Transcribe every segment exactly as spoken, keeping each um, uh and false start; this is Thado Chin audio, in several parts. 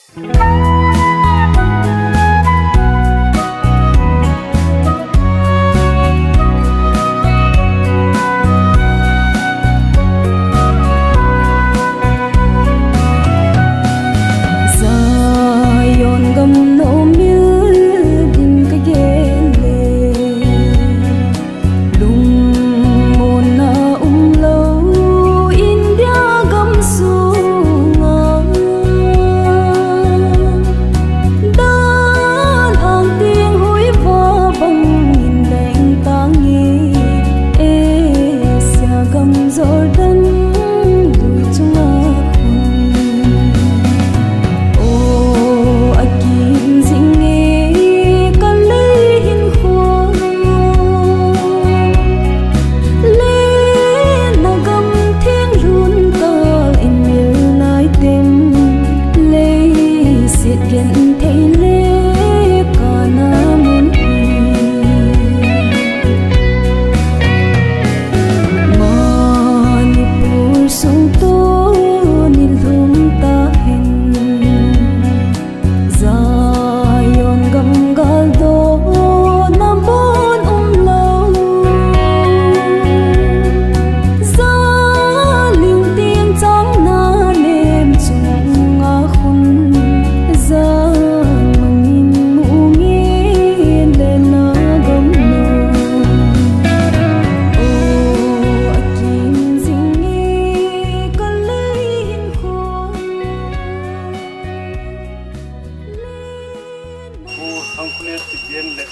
Zion gam nomil ding ka gen le, lungmonna umlou India gam sunga, dan ang ting hui va bang in leng tangi, Asia gam Jordan lui chunga khun. O, akim jing e ka lei hin khun. Lena gam theng lhun kal in mil nai tem, leiset genthei le kana mun hi. Manipur sung tuni lhum tahen, Zion gam gal dona mun umlou. Zaling ting chang na nem chunga khun, zan mangin mungin lena gam nom. O, akim jing e ka lei hin khun. Pu Thangkhulet Kipgen le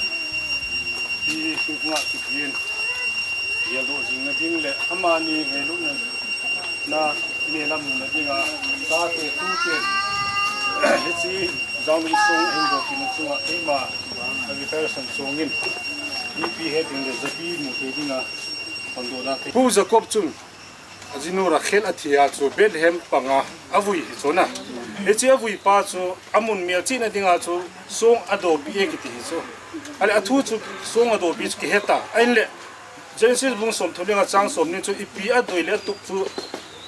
Pi Hringhunga Kipgen, geldoh jingna ding le amani ngailutna, na, melam muna dinga, tate tute, hiche Jaomi song ahin doh kit na chunga, eima, a retire san songin, mipi he ding le japi mu thei dinga, hon doh na thei. Pu Jacob chun, ajinu Rachel athi a chu Bethlehem panga avui hi chu na. Hiche avui pa chu amun melchihna dinga chu song adopi e kiti hi chu. Ahile athu chu song adopi chu kihe ta. Ahinle Genesis bung somthum le nga chang somni chu ipi adei le atup chu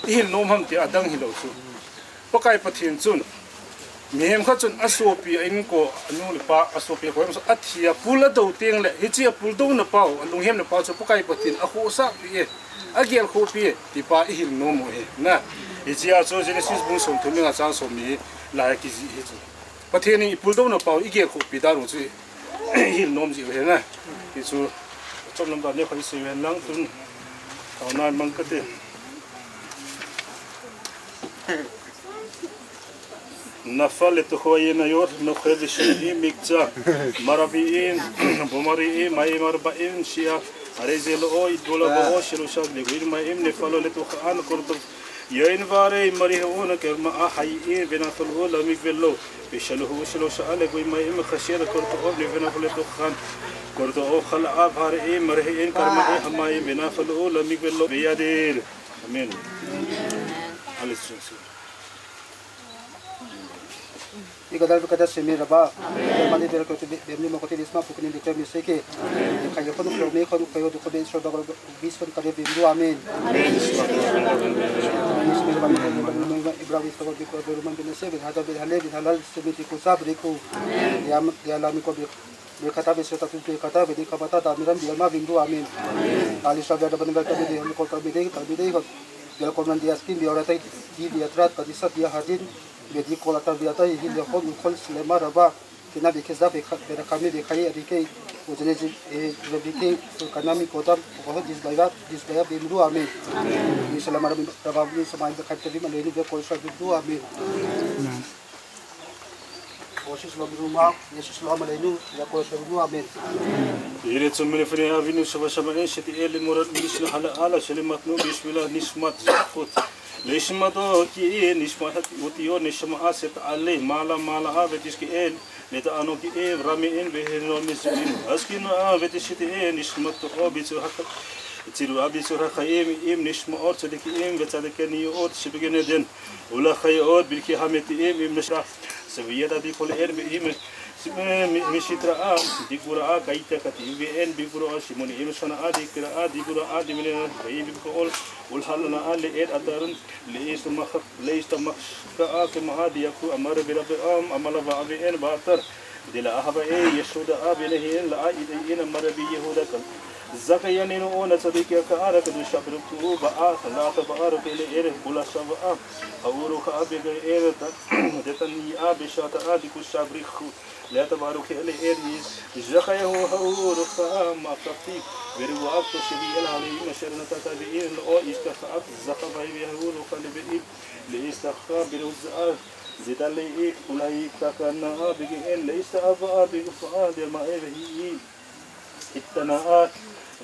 ihil nom ham ti adang hilou chu. Pakai Pathen chun, mihem khat chun asopi a inko, anu le apa asopi a khohsah, athi a pul adou teng le, hiche apul douna pau, alunghemna pau chu Pakai Pathen akhohsahpi e, agelkhohpi e, ti pa ihil nom u ahi, na. Hiche a chu Genesis bung somthum le nga chang somni lai a kijih hi chu. Pathen in ipul douna pau igelkhohpi dan u chu ihil nom jiu ahi, na. Hichu, chom lam dan le khoi sei ven lang tun, taona mang kate. נפל לתוכו עיין היור, נוחר ושני מקצה, מרביעין, במרביעין, מאי מרביעין, שיעה, הרי זה לא, יתבול בו, שלושה, לגוים מאים, נפל לו לתוכן, קורטוב, יין והרי מריעון, כרמעה העיין, ונפל הוא למקווה לו, ושלוהו שלושה, לגוים מאים, חשיר, קורטוב, ונפל לתוכן, קורטוב, חלב, הרי מריעין, כרמעה המים, ונפל הוא למקווה לו, וידיר. Amen. Hallelujah. Ikadar kata semi raba. Mani ber ko bem ni mo ko ti lisma pukni dikra mi seke. Khayo ko ko me ko ko yo ko be so da ko bisfan kare bim du. Amen. Amen. Ibrahim ko ko be man bin se bin hada bin hale bin halal semi ti ko sabriku. Ya ya lami ko bi. Berkata besota tu berkata bedi kabata da miram biar ma bindu. Amen. Ali sabia da bani berkata bedi hami kol kami dei kami dei ko. Biar kol man dia skin biar atai di biar trat kadi sat dia hadin bedi kol atar biar atai hin dia kol ukol selema raba kina bikhe za bikha bera kami bikhai adike ujene ji e bikhe kanami kodam ko dis baya dis baya bindu. Amen. Ni selama raba ni samai bikha tabi maleni be kol sa bindu. Amen. Amen. Kosis lo biruma, Yesus lo amalenu, ya kosis lo biruma, amen. Ire chun mele fene avinu shava shava en sheti ele morat mishnu hala ala shele matnu bishvila nishmat zachut. Leishmato ki e nishmat hati uti o nishma aset ale mala mala avetis ki el leta ano ki e rame en beheno mizin askin avetis sheti e nishmat o bichu haka. Chiru abichu haka em im nishma or chadiki em vecha de keni or shibigene den. Ula khaye ot birki hameti im im nashra. Seviyada di kol er be im. Misitra a, Dibora a, Kaita kati V N, Bibro a, Simoni Imsana a, Dikra a, Dibora a, Dimina, Bai Bikol, Ulhalana a, Leet Adarun, Leis Tamakka a, Kema a, Diaku, Amara Birabe a, Amalava a, V N, Batar, Dila Ahava e, Yesuda a, Benehin, La a, Ide in, Amara Bi Yehuda, Zakaia Nino, Ona Tzadikia ka ara, Kadusha Bruku, Ba a, Lata Ba a, Rukele Ere, Bula Sava a, Auru ka a, Bega Ere, Detani a, Beshata a, Diku Shabriku, Leta Baruke le Eri, Zakaia ho Hauru ka a, Makati, Beru a, Koshibi el Hali, Masher Nataka Be in, O Iska ka a, Zakabai Be Hauru ka le Be in, Le Iska ka Beru za a, Zidale ik, Ulai Takana a, Bigi en, Le Ista Ava a, Bigu fa a, Dema Eve hi. Itana a,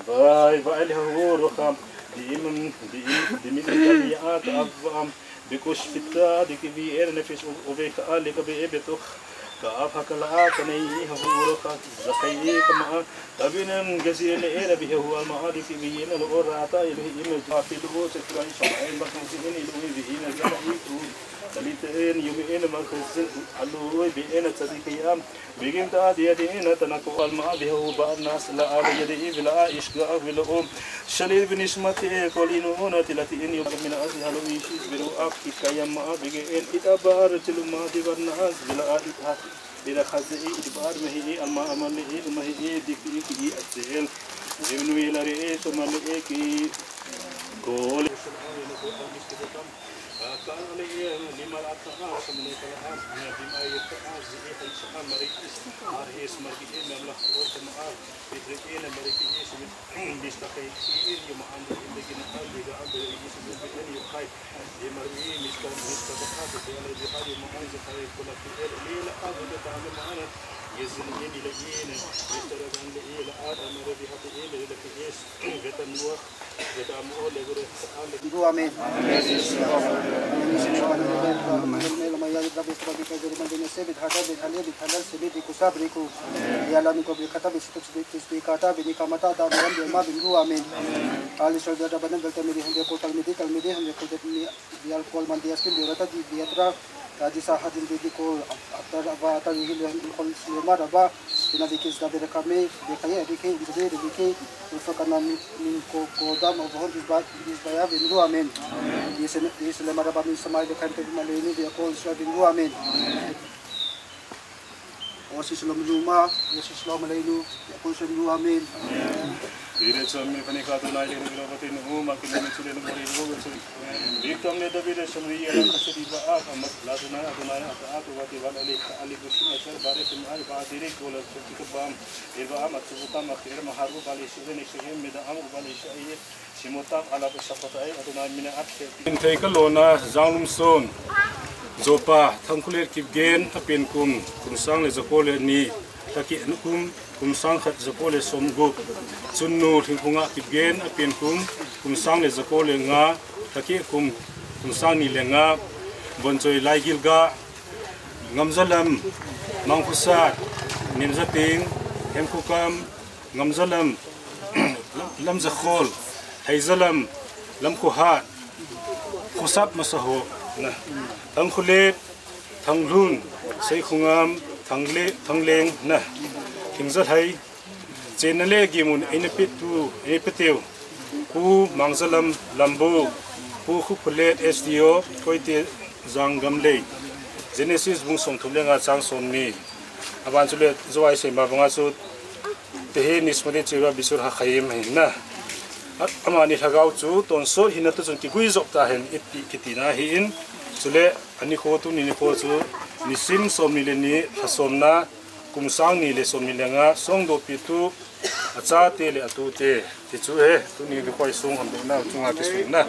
Vai, Vai le Hauru ka, Dim, Dim, Dim, Dim, a, Ka Ava, Bikush Pita, Dikivi, Ere Nefis, Ove ka a, Lekabe, Ebetok, Ka Ava ka la a, Kanei, Hauru ka, Zakai, Kama a, Tabinem, Gazi, Ere, Ere, Bihe, Huama a, Dikivi, Ere, Lo, Rata, Ere, Ere, Jafi, Lo, Sekrai, Sama, Ere, Bakasi, Ere, Lo, Ere, Ere, Zama, Ere, Talita, Ere, Yumi, Ere, Makasi, Alu, Ere, Ere, Tzadiki, Am, Bigin ta dia di ina tana ko alma a bihu ba nas la a ya di ivila a ishga a vila o. Shalil binismati e kolinu ona tilati in yom mina a halo ishi biru a ki kayama a bigin ita ba a tiluma di varna a vila a ita. Ila khazi i ita ba a mahi i alma amali i mahi i diki i ki i azel. Jimnu ila re e tumali e ki kol. Kala le e lima la ta a sa mene kala a bima e ta a zi e hai sa a mari is a he smar ki e namla o ta ma a bitre e na mari ki e sumit mista kai ki e yo ma ande inde ki na a de ga a de e sumit e yo khai e mari e mista mista ba a de ale de ha yo ma an ze khai ko la ki e le la a de ta le ma ana ye zin e ni le e ne mista ra gan le e la a da mari de ha de e le le ki e vetan wa Amen. Amen. Kali sol da da bana da ta meri hande ko tal meri tal meri hande ko da ni bial kol man dia skin dia ta di dia tra ta di sa hadin di ko atar ava atar hil kol sulema da ba ina di kis da bere kame de kaya di ke injili di ke ufa kana min ko ko da ma bon dis ba dis ba ya bin ru amen. Yes yes le mara ba min samai de kan te ma le ni de ko so bin ru amen. O si shalom juma, o si shalom aleinu, ya ko so bin ru amen. Ire chon mi pani ka to nai le ni lo ba te nu ma ki ni chule nu ri lo so. Victim le David le Samuel ya ka se di ba a ka mat la to nai a to nai a ka a to ba te ba le ka ali bu shi ma sar ba re sim ai ba dire ko la so ki ka ba am. E ba am a to ka ma ke ma haru ba le shi ne shi me da am ba le shi ai. Simotap alap sapata ai aduna mina at ke. Thei ka lona Janglum Son. Zopa Thangkhulet Kipgen a pen kum, kum sang le jako le ni. Taki kum, kum sang khat jako le som gup. Chunnu Thingphunga Kipgen a pen kum, kum sang le jako le nga. Taki kum, kum sang ni le nga. Bonchoi Laigilga. Ngamzalam, Mangkhusat, Nimzating, Hemkhukam, Ngamzalam, Lamzakhol, Haizalam, Lamkhuhat, Khusap Masaho, na, Thangkhulet, Thanglhun, Seikhungam, Thangle, Thangleng, na, Thingzalhai, Chenna le gimun eina petu, eina petu. Pu Mangzalam Lambu, Pu Khuphulet S D O, Koite Zangam lei. Genesis bung som thum le nga chang som ni. Aban chule Joai Seima banga chu Tehe Nishmate Cheva Bishur HaChaim hin na. Amani lhagao chu tonsot hinna tu chun kiguijop ta hen iti kitina hi in. Chule ani kho tuni nikho chu nisim som ni le ni lha somna Kum sang ni le som ni le nga, songdohpi tu, achate le atute, ti chu he, tuni nikho song hon dohna, chunga kisuna.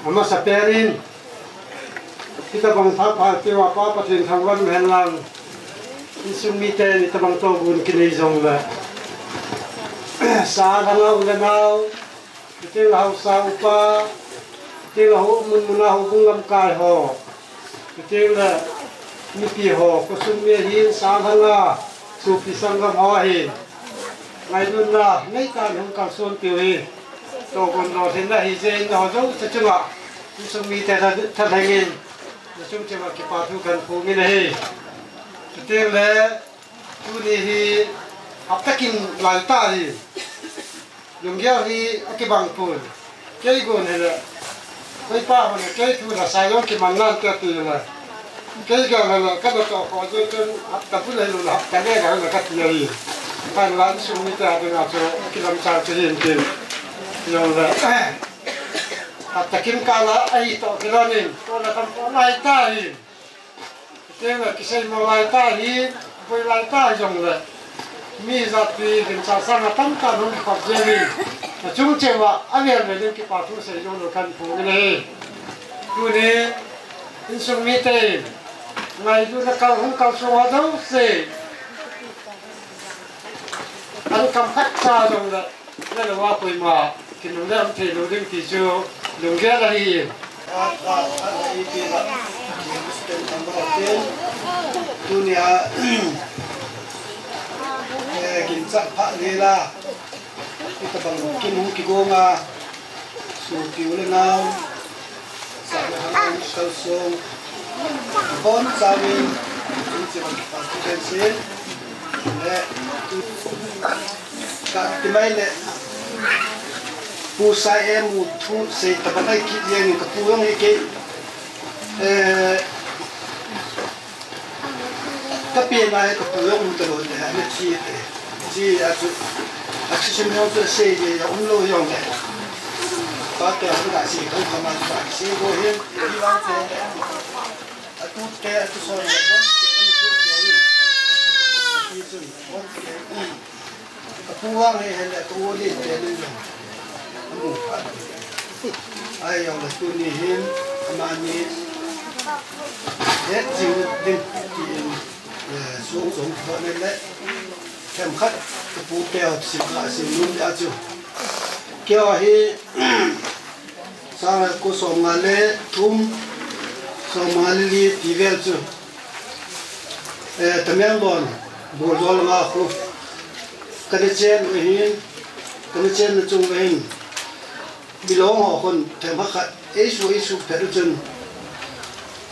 Amasa perin, hitabang thapha tiwa Pa Pathen thangvah hen lang, insung miten hitabang togun kinei jongle, sa langa u le nao, Chuteng le haosa upa, chuteng le hou mun muna houbung lamkai ho, chuteng le mipi ho, khosung mi ahin, sa langa, sopi sanggam ho ahin, ngailutna neitan hung kalson piu hi, togun lolhinna hijeh in, naho jouse chunga, insung mite thalheng in, nachung chunga kipa thu kahin phong in ahi. Chuteng le, tuni hi hapta kim lai ta hi. Lunggel hi akibang pon. Kei gon hile, koi pa hon kei thu la sa jong kiman nante ati le, kei gel hile, kana toh kho jeh chun hapta bul hilou le hapta le ga hile kati ahi. Kahin la insung mite dinga chu kilamchal chu hin tin. Jongle, hapta kim kah la ahi toh kilhon in, toh le kam toh lai ta hi. Chuteng le kiseimo lai ta hi, boi lai ta hi jongle, mi japi ginchal sanga tamtah hung kikhop jeng in, nachung cheh uva avel vel in kipa thu sei joulou kahin phong in ahi. Tuni insung mite in, Ngailutna kal hung kalsong ho jouse. An kam khat cha jong le, le lo a koima, kinung le um thei lou ding ti chu, lunggel ahi. Tunia, eh, ginchak pha le la. Hitabang kin hung kigonga, sopi u le nao, sah le hang hung kalsong, bon chauvin, chun chivan kipa thu pen sin, le, ka ti mai le, Pu Sai em u thu sei tabang ai kit jeng in ka pu jong hi kei, eh, Ka pi nai ka pu jong um talou te, ana thi te. Thi a chu, a chu sim jong chu sei je, a um lou jong le. Pa te a chu da sei, ka u ka man ka sei go hin, ti vang te. A tu te, a tu son, bon te, a tu te. Ti chun, bon te. Ka pu vang hi hen le ka u le te le jong. Amu pha. Ai jong le tuni hin amani het jing ding tin, eh, sung sung tho ne le. Themkhat ka pu te hop sim kha sim nun a chu. Keiho hi sang ko som nga le thum, som nga le li ti vel chu. Eh, Tamenglong, Buljol langa khu. Kana chen u hin, kana chenna chung u hin. Milong ho khun themkhat, eisu, eisu phet u chun.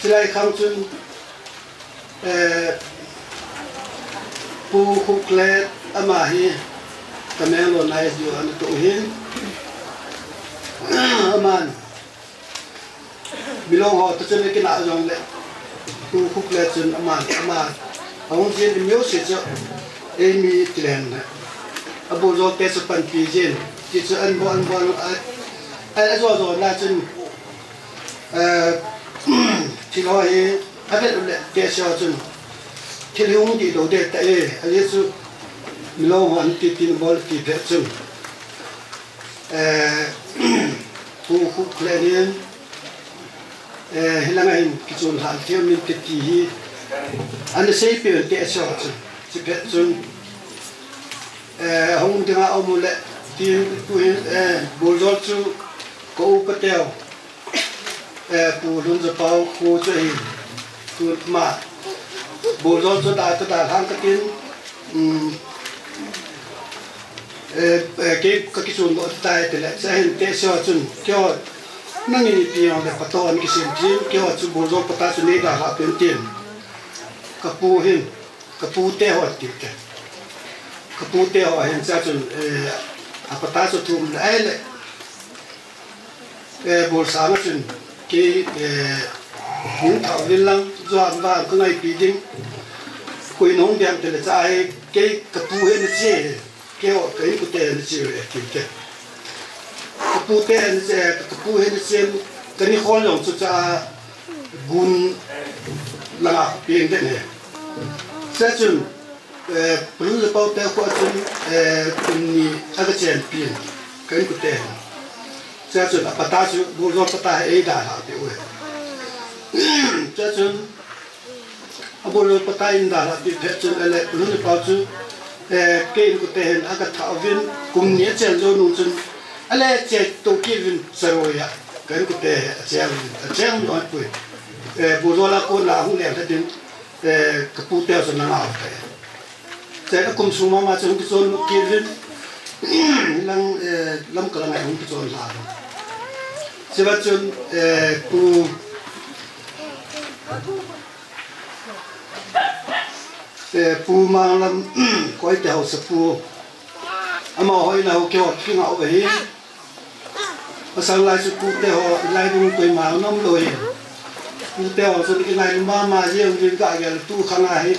Chilai khang chun, eh, Pu Khuklet ama hi, Tamenglong nai diu ana toh u hin. Aman. Milong ho toh chun kinah jong le, Pu Khuklet chun aman, ama, ahung jin i miu si chu, eimi ti leng le. A Buljol te chu panpi jin, ti chu an bol, an bol, a, a, a jo jo na chun, eh, thil ho hi, a vet u le, te sio chun, thil hi hung di lou de ta e, a le chu, Milong ho an ti tin bol ti phet chun. Eh, Pu Khuklet in, eh, hilanga hin kichun lhah thei min kiti hi. Ana sei peh un te a chua chun. Chipet chun, eh, hung dinga um u le, tin tu hin, eh, Buljol chu ka u ka teu. Eh, Pu Lhunjapau khu chu ahi. Tun ama Buljol chu da, ka dalhang ka tin, um, eh, eh, kei ka kichun doh tai ti le, cha hin te sio chun, keiho, nangin ipi jong le phato an kisim tin, keiho chu Buljol pata chu nei dalha pen tin. Ka pu hin, ka pu te ho ti te. Ka pu te ho hin cha chun, eh, a pata chu thum le, ai le, Eh, Bolsang a chun, kei, eh, hung thah uvin lang, Johan vang ka ngaipi ding. Koi nahung diam tile cha hi, kei ka pu hi na che, keiho ka inkote hi na che, eh, kei te. Ka pu te hi na che, ka pu hi na che, ka ni khol jong chu cha gun langa peng den he. Cha chun, Eh, Pu Lhunjapau te kho a chun, eh, kum ni a ka chenpi in, ka inkote hin. Chua chun a pata chu, Buljol pata hi ei dalha peh u ahi. Chua chun, a Buljol pata in dalha peh phet chun, ale, Pu Lhunjapau chu, eh, kei inkote hin a ka thah uvin, kum ni a chen jou nung chun, ale, che to kit uvin Charoi a, ka inkote hi a cheng uvin, a cheng u ahi poi. Eh, Buljol a kona hung leng lha ding, eh, ka pu te chu na ngau te. Chua a kum sung mama chu hung kichon kit uvin. Lang, eh, Lamka langa hung kichon lha. Chua chun, eh, Pu, eh, Pu Manglam, Koite haosa pu. Amaho in a ho keiho kingah u ahi. Pasal lai chu tute ho, lai ding koima nom lou hi. Tute ho chu kingailu mama jeng uvin ka gel tu khang a hi.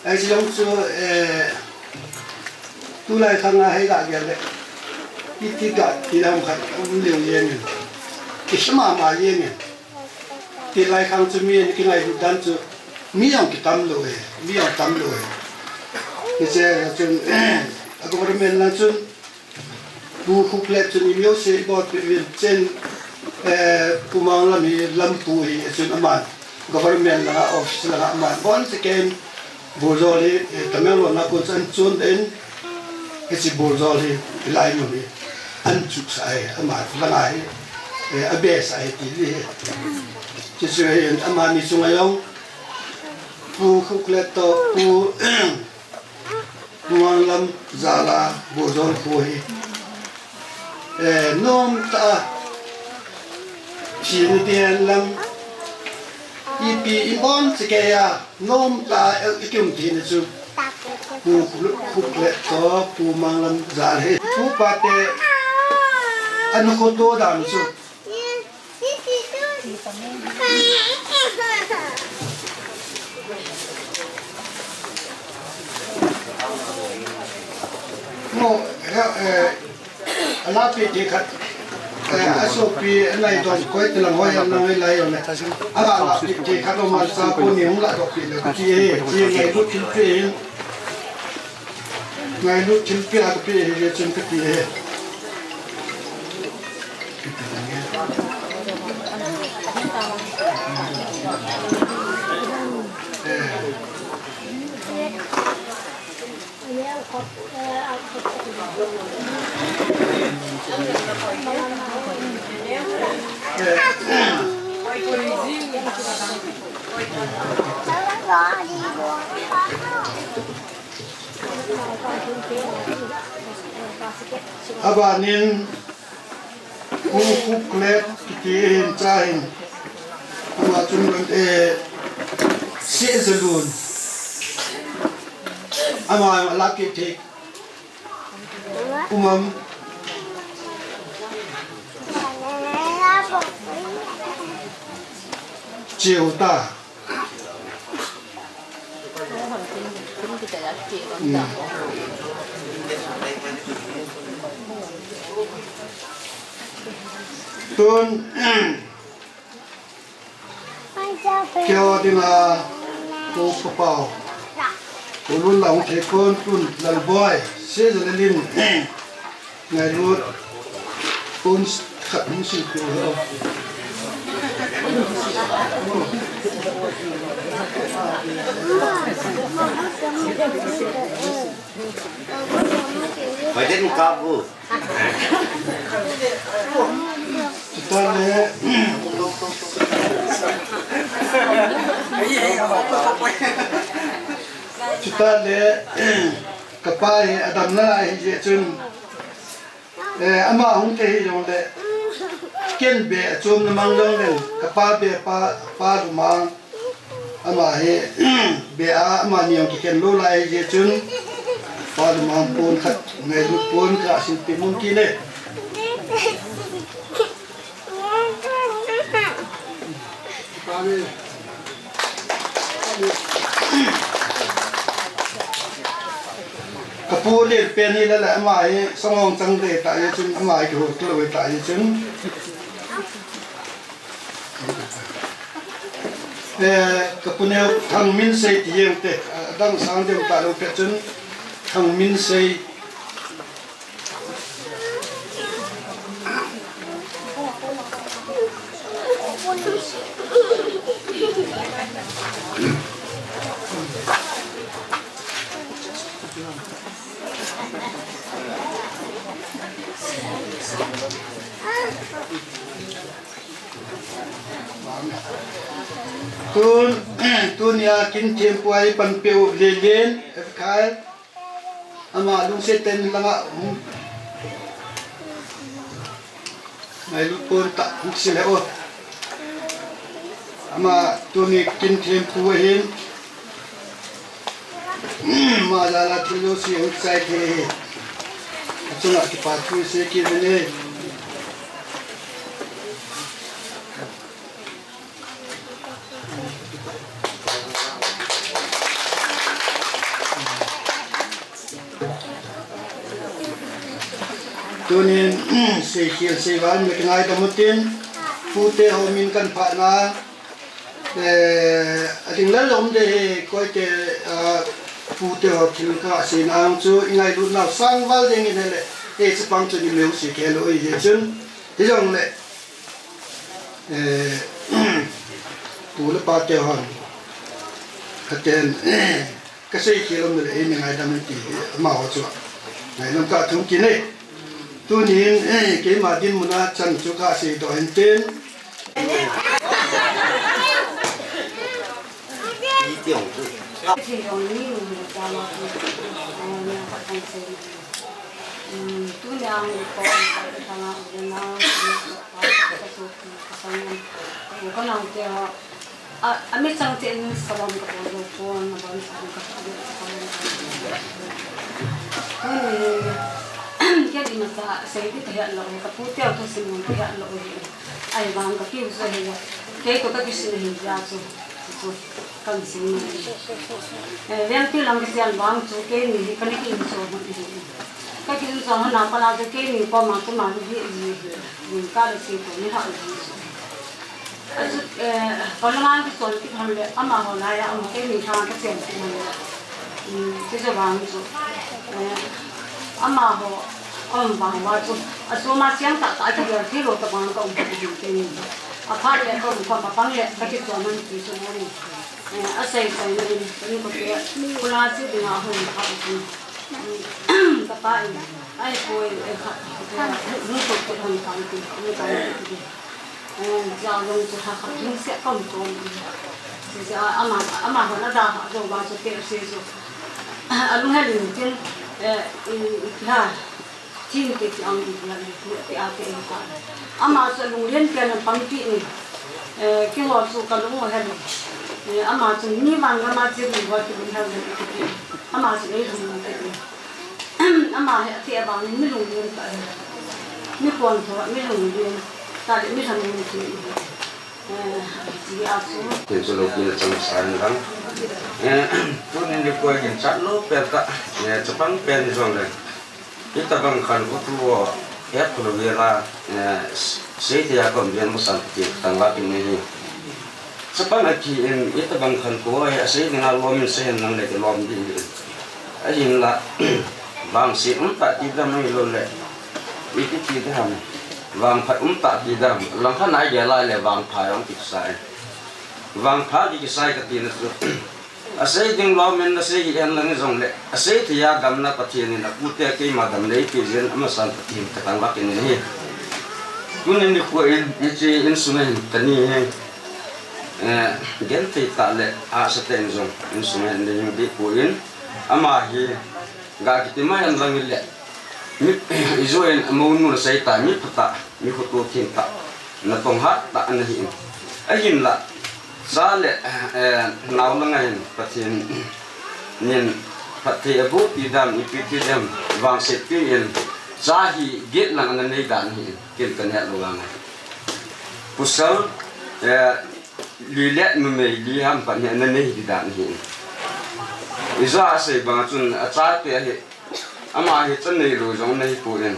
Ahi jong chu, eh, tulai khang a hi ka gel le. Iti ka ti lam khat um leu jeng in. Kisama ma jeng in. Tilai khang chu mi an kingailut dan chu mi jong kitam lou e, mi jong tam lou e. Hiche chun, a government lang chun, Pu Khuklet chun i miu se i bol peh uvin chen, eh, Pu Manglam hi lampu hi, chun aman. Government langa office langa ama bon se ken Buljol hi, eh, Tamenglong a kon chu ahin chon den, hiche Buljol hi, hilai mun hi, ahin chuhsah e, ama langa hi, eh, abehsah e ti hi. Chuche chu hin, amani chunga jong, Pu Khuklet toh, Pu, Pu Manglam jal a, Buljol kho hi. Eh, nomtah a, thina ding hen lang, ipi ibon chu kei a, nomtah a, eh, i kium thina chu. Pu Khuklet toh, Pu Manglam jal hi. Pu pa te, ana khoto dan chu. Mo, eh, eh, alahpeh thei khat, eh, asopi, anai dom, koi tilang hoi, anai lai jong le. Aga lahpeh thei khat, o malsa ko ni hung lahdoh peh le, ti e, ti e, ngailut thilpeh hin. Ngailut thilpeh a kapeh hi, le chun kati e. Abanin, Pu Khuklet kiti hin cha hin. Ama chun, eh, Sehjalun. Ama alahpeh thei. Um am. Cheu ta. Hmm. Tun, keiho dinga, ko papau. Ko lun lang thei kon tun, Lalboi, Sehjalun. Ngailut pon khat hung sil peh o. Pai den kap u. Chuta le. Chuta le. Kapa hi adam nalai hijeh chun. Eh, ama hung thei hijongle, ken beh a chomna mang jongle, kapa beh pa, Pa Lumang, ama hi, beh a, amani jong kikhen lou lai hijeh chun, Pa Lumang pon khat, ngailut pon khat silpeh mun kit e. Kapu Lenpen hi lele ama hi sangong chang de ta hi chun ama hi kihou lou ta hi chun. Eh, kapu neo Thangminsei ti jeng te, adang sang dem ta lou pet chun Thangminsei. Tun, tunia kin thempu a eipanpiu Lelen, F K L. Ama lungset tah in langa, um, ngailut pon tah hung sil hen o. Ama tuni kin thempu ahin. Ama jal a thil jouse hung chai thei ahi. Achunga kipa thu isei kit uvin e. Tunin, seikhel seival, mi kangaidam utin, pute ho min kan phahna, eh, ading lel um de hi, koite, ah, pute ho thil kaseina ang chu, ingailutnau sangval ding in ahile, eh, chapang chu ni meu si kei lou ahi chun, hijongle, Eh, U le pa te hon. Katen, kasei khel lom le, eini ngaidam in ti, amaho chu. Ngaidam kathum kit e. Tunin, eh, keima dinmun a chan chu kasei doh in tin. Tunia ang ko ang ka thanga u le nao, ka sopi, ka sangam, u ka naote ho. A, a mi chang te in salam ka bol lou pon, na ban sa ka ka ka bol. Tuni, kei di masa sei di ka hiat lou, ka pu teu to sin ka hiat lou hi. Ahivang ka kiu sa hi. Kei to ka kisin hi ja chu. Chu kan sin. Eh, veng ti lang kisian vang chu keini hi ka ni ki in so mo hi. Ka ki in so mo na pa la chu keini ko ma ko ma ni hi hi. Ni ka le si ko ni ha hi. Achu, eh, parliament ki son ki han le, amaho lai a, amaho keini thang ka chen ki han le. Hmm, ki jo vang chu. Eh, amaho, um, vang va chu. Achu ma siang ta ta ki ya ki lo ta vang ka um ki hin keini. Aphat le ka um ka ma pang le, ka ki son man ki chu mo ni. Eh, asei sei na in, ni ko ke, kula si dinga hon ka ki. Ka pa in, ai ko e, eh, ka, ni ko ke hon ka ki, ni ka ki. Eh, ja long chu ha ha, ni se kam to ni. Si ja ama, amaho na da ha, jo ba chu te si jo. A lung he lin tin, eh, i, i ha. Tin te ti ang i la ni, ti a te i ka. Ama chu lung lien pian pang ti ni. Eh, keiho chu ka lung he ni. Eh, ama chu ni van ga ma chi ni ho ti lung he ni ti. Ama chu ei lung ti ni. Ama he ti a bang ni mi lung lien ta. Mi pon tho, mi lung lien. Ta le mi lung lien ti. Eh, ti a chu. Tin chu lo pi na chang sa ni lang. Eh, tunin ni ko gin chat lo pe ta. Eh, chapang pen jong le. Hitabang khankho thu ho, het lou vela, eh, seithei a kon veng masan ti tangvah kit in ahi. Chapang a ki in, hitabang khankho ho hi, asei dinga lom in sei hen lang le kilom ding ahi. Ahinla, vangset um tah ti dam ahilou le, ipi ti dam, vangphat um tah ti dam, langkhat a gel a le vangpha jong kisa e. Vangpha kikisa e kati na chu. Asei ding lom in nasei hi en lang jong le, asei thei a damna Pathen in apute keima damna eipeh jeh in amasan Pathen ka tangvah kit in ahi. Tunin nikho in, hiche insung a hin kani hi, eh, genthei tah le hahsa tah in jong insung a hin nei hing deh poi, ama hi ga kiti mai en lang le, mi, ijo in amonu nasei tah, mi phatah, mi khoto theng tah, natong hat tah ana hi in. Ahinla, cha le, eh, nao langa hin Pathen in phatthei aboh pi dam, ipi ti dam, vangset pi in, cha hi get lang ana nei dan hi in, ken kan het lou vang. Pasal, eh, li le numei li ham pat hi ana nei di dan hi in. Ijo a sei bang chun achate ahi. Ama hi cha neilou jong nahi poi.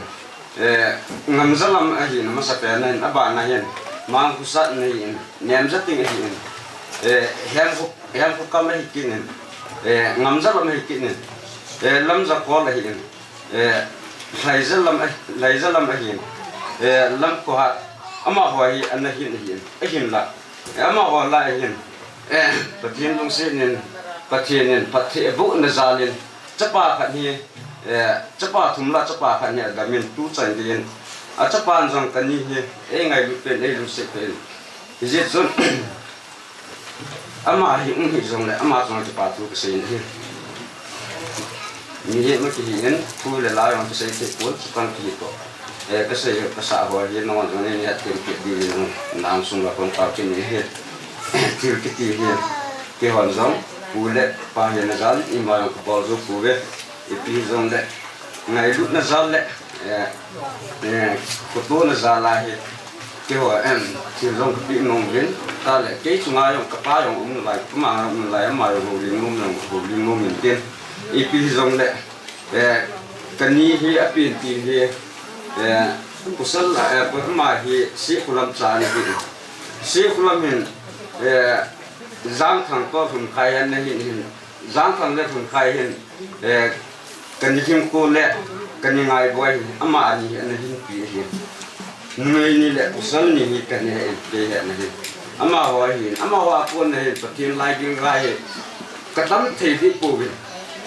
Eh, ngamja lam ahin, amasapen a hin, abana hin, mangkhusa nahin, nemja ting ahin. Eh, hemkhu, hemkhu kam ahi kit in. Eh, ngamja lam ahi kit in. Eh, lamja kol ahin. Eh, laija lam ahi, laija lam ahin. Eh, lamkhohat, amaho hi, ana hin ahin. Ahinla. Eh, amaho lai hin, eh, Pathen lungset in, Pathen in phatthei abohna jal in, chapa khat hi, eh, chapa thum lah chapa khat hi adam in tuchan gei in, achapan jong kani hi, eingailut pen, eilungset pen. Hijeh chun, ama hi um hih jongle, ama chunga kipa thu kasei ahi. Mihem akihi in, thu le la jong kisei thei pon, chapang kihi toh. Eh, kasei, kasah ho hi, nangho jong nei hetthem kit diuvin, nang sung la kon tao kit in ahi. Thil kiti hi, keihon jong, pu le pa hina jal, ima jong kabol jou pouve, ipi jongle, ngailutna jal le, eh, eh, khotona jal a hi, keiho, em, thil jong kapeh nom uvin, tale, kei chunga jong kapa jong um nalai, kama jong um nalai, ama jong houlim nom, jong houlim nom in tin, ipi jongle, Eh, kani hi apen ti hi, eh, pasal la, eh, ama hi Sikhulam cha ana hi. Sikhulam hin, eh, Jangthang toh Lhunkhai ana hin hin. Jangthang le Lhunkhai hin, eh, kani hinkho le kani ngaiboi hi, ama ani hi ana hinpi ahi. Numei ni le pasal ni hi kani hi, kei hi ana hi. Amaho ahin, amaho a kona hin Pathen laigil ga hi ka tam thei dih pouvin.